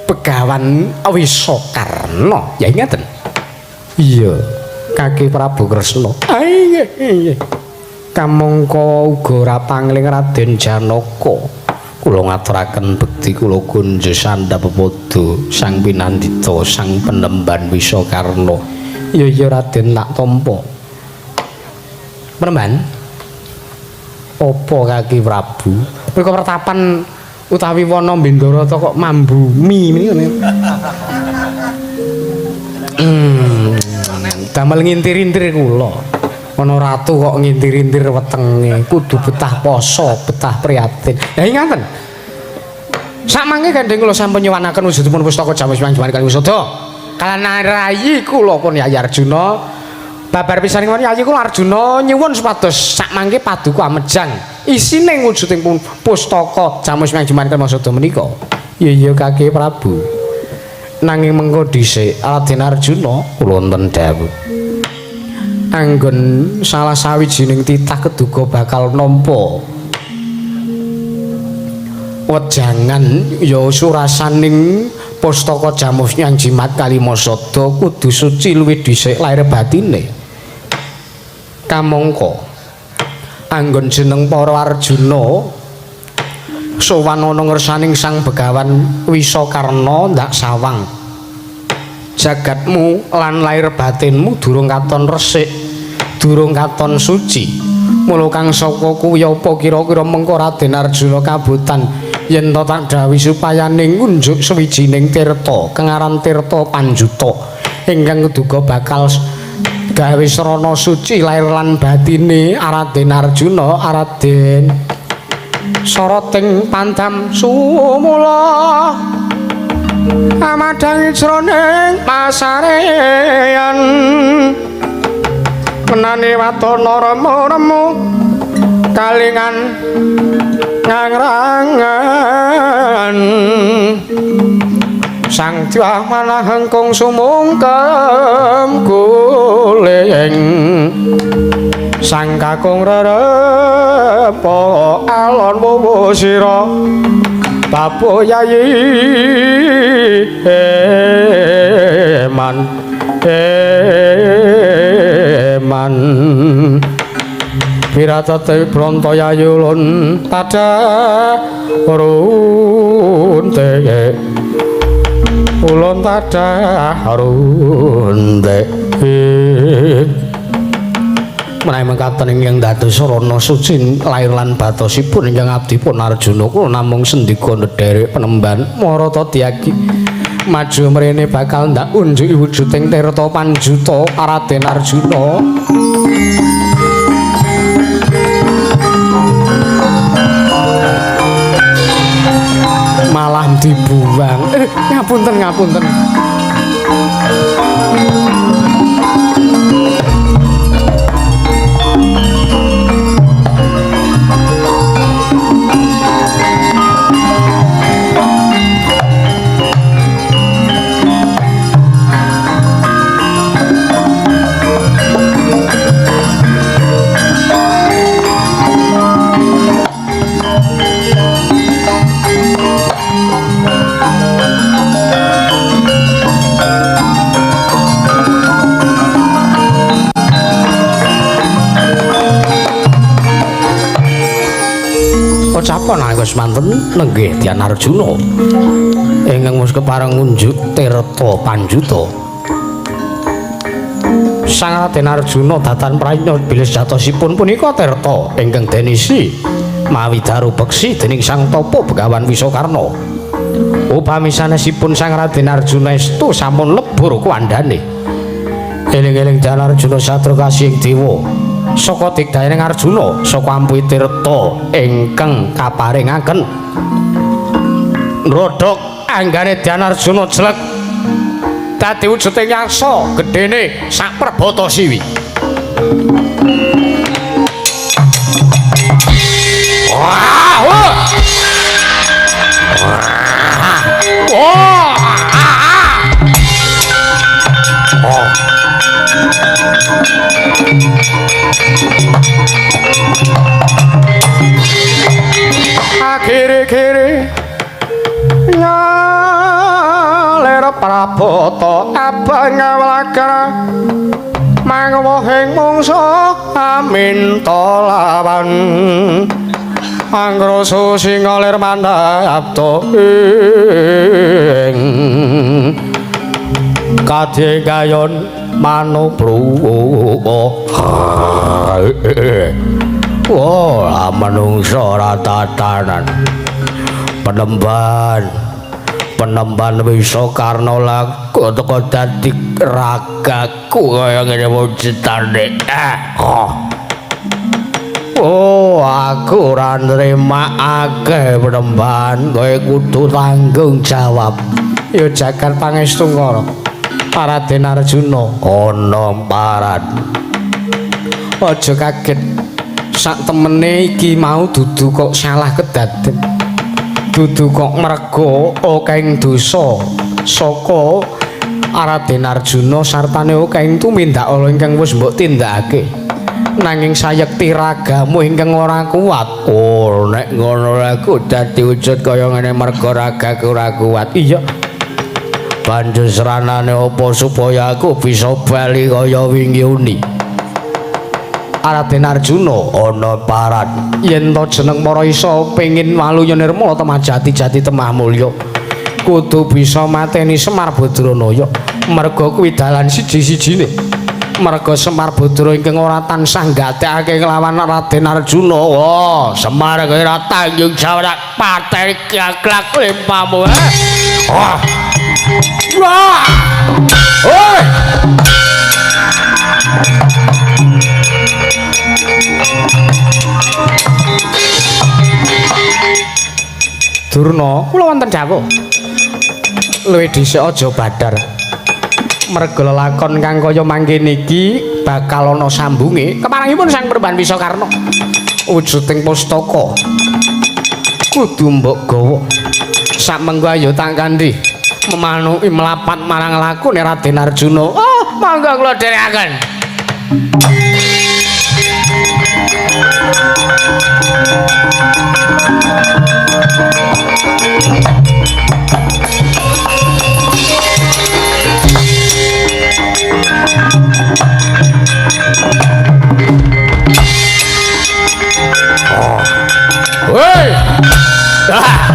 Begawan Wisakarna. Ya ngaten. Iya, Kaki Prabu Kresna. Inggih, inggih. Kamangka uga ora pangling Raden Janaka. Kula ngaturaken bekti kula kunjo sandhap pepodo Sang Pinandita Sang Penemban Wisakarna. Ya iya Raden tak tampa. Penemban. Apa Kaki Prabu? Mriko pertapan utawi wana Bendarata kok mambu mi menika. Damel ngintir-intir kula. Ana ratu kok ngintir-intir wetenge, kudu betah poso, betah prihatin. Lah ngaten. Sakmangke gandeng kula sampun nyuwunaken wujudipun pustaka Jamus Manjuman Kalimasada. Kalan rayi kula pun Yayi Arjuna. Babar pisan kemawon Yayi kula Arjuna nyuwun supados sakmangke paduka amejang isine wujuding pustaka Jamus Manjuman Kalimasada menika. Iya iya Kaki Prabu. Nanging mengko dhisik Raden Arjuna kula wonten dawuh. Anggon salah sawijining titah keduga bakal nampa wejangan ya surasaning pustaka Jamus Nyang Jimat Kalimasada kudu suci luwih dhisik lair batine. Kamangka anggon jeneng para Arjuna sowan ana ngersaning Sang Begawan Wisakarna ndak sawang. Jagatmu lan lair batinmu durung katon resik, durung katon suci. Mula kang saka kuwi apa kira-kira mengko Raden Arjuna kabutan yen to tak dawuhi supayane ngunjuk sawijining tirta kang aran Tirta Panjuta ingkang keduga bakal gawe srana suci lair lan batine Raden Arjuna. Raden soroting pandam sumula amadhangi jroning pasareyan menane watana remu-remu kalingan ngangrangan sang dyah manah hengkung sumungkem guling sang kakung rerepa alon wuwu sira babu yayi eman eman Wiratate Bronto Yayulun tada runte ulun tada runte. Menawi mekaten ingkang dados sarana suci lair lan batosipun ingkang abdi pun Arjuna kula namung sendika ndherek penemban Marata Dyagi maju mrene bakal ndak unjuki wujuding Tirta Panjuta Raden Arjuna. Malah dibuang. Ngapunten ngapunten. Pocapan nalika semanten nenggih Dyan Arjuna ingkang wis kepareng ngunjuk Tirta Panjuta. Sang Raden Arjuna datan prayitna bilih sejatosipun punika tirta ingkang denisi mawi daru beksi dening Sang Tapa Begawan Wisakarna. Upami sanesipun Sang Raden Arjuna estu sampun lebur kuwandane. Eling-eling Dyan Arjuna satru kasih ing dewa. Saka digdayaning Arjuna saka ampuhi tirta ingkang kaparingaken nrodhok anggane Dyan Arjuna jlek dadi wujuding yaksa gedene sak perbata siwi. Wah! Wah! Oh. Kiri-kiri nyalir prabata abang ngawlakara mangwohing mungsa aminta lawan angroso singa lir mandhapta ing kadhe gayon Manupruwa. Wah, manungsa ora tatanan. Penemban Wisakarna laku teko dadi ragaku kaya ngene wujudane. Oh, aku ora nrimakake penemban, kowe kudu tanggung jawab. Ya jagat pangestu Ngara. Raden Arjuna ana paran. Aja kaget. Sak temene iki mau dudu kok salah kedaden. Dudu kok merga akehing dosa saka Raden Arjuna sartane akehing tumindak ala ingkang wis mbok tindakake. Nanging sayekti ragamu ingkang ora kuat. Oh, nek ngono aku dadi wujud kaya ngene merga ragaku ora kuat. Iya. Banjur sranane apa supaya aku bisa bali kaya wingi uni? Raden Arjuna ana paran. Yen to jeneng para isa pengin waluya nirmala temah jati-jati temah mulya, kudu bisa mateni Semar Badranaya. Merga kuwi dalan siji-sijine. Merga Semar Badra ingkang ora tansah nggatekake kelawan Raden Arjuna. Wah, Semar kowe ora tanggung jawab pateni gaglak limpamu. Wah. Wah. Oi. Durna, kula wonten dawuh. Luwih dhisik aja badar. Merga lelakon kang kaya mangkene iki bakal ana sambunge. Keparengipun Sang Peremban Wisakarna wujuding pustaka kudu mbok gawa. Samengko ayo tak kandhi memanuki mlapat marang lakune Raden Arjuna. Oh, monggo kula dherekaken. Hei! Ah!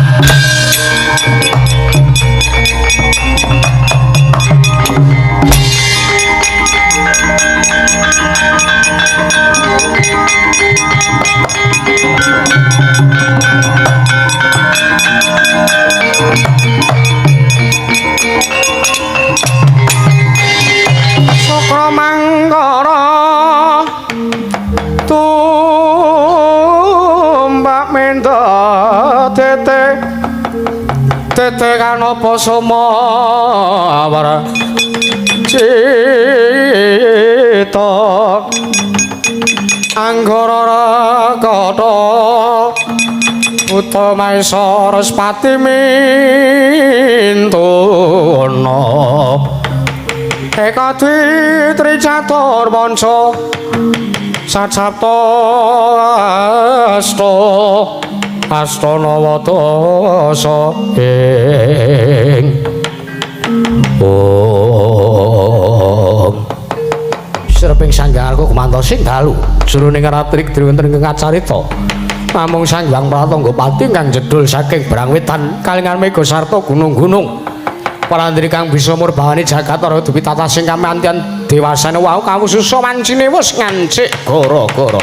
Sukra mangkara tumbak menda tete tete kanapa sumawar cita anggara rakata buta maesa respati mintuna eka dwi tricatur panca sacapta asta asta nawadasa ing Om sreping sanggarku kumantosing dalu jroning ratrik wonten ing acarita namung Sang Hyang Pratangga Pati kang jedul saking Brangwetan kalingan mega sarta gunung-gunung parandri kang bisa murbawani jagat ora duwi tatasing kamantian dewasane wau kawususa wancine wis ngancik gara-gara.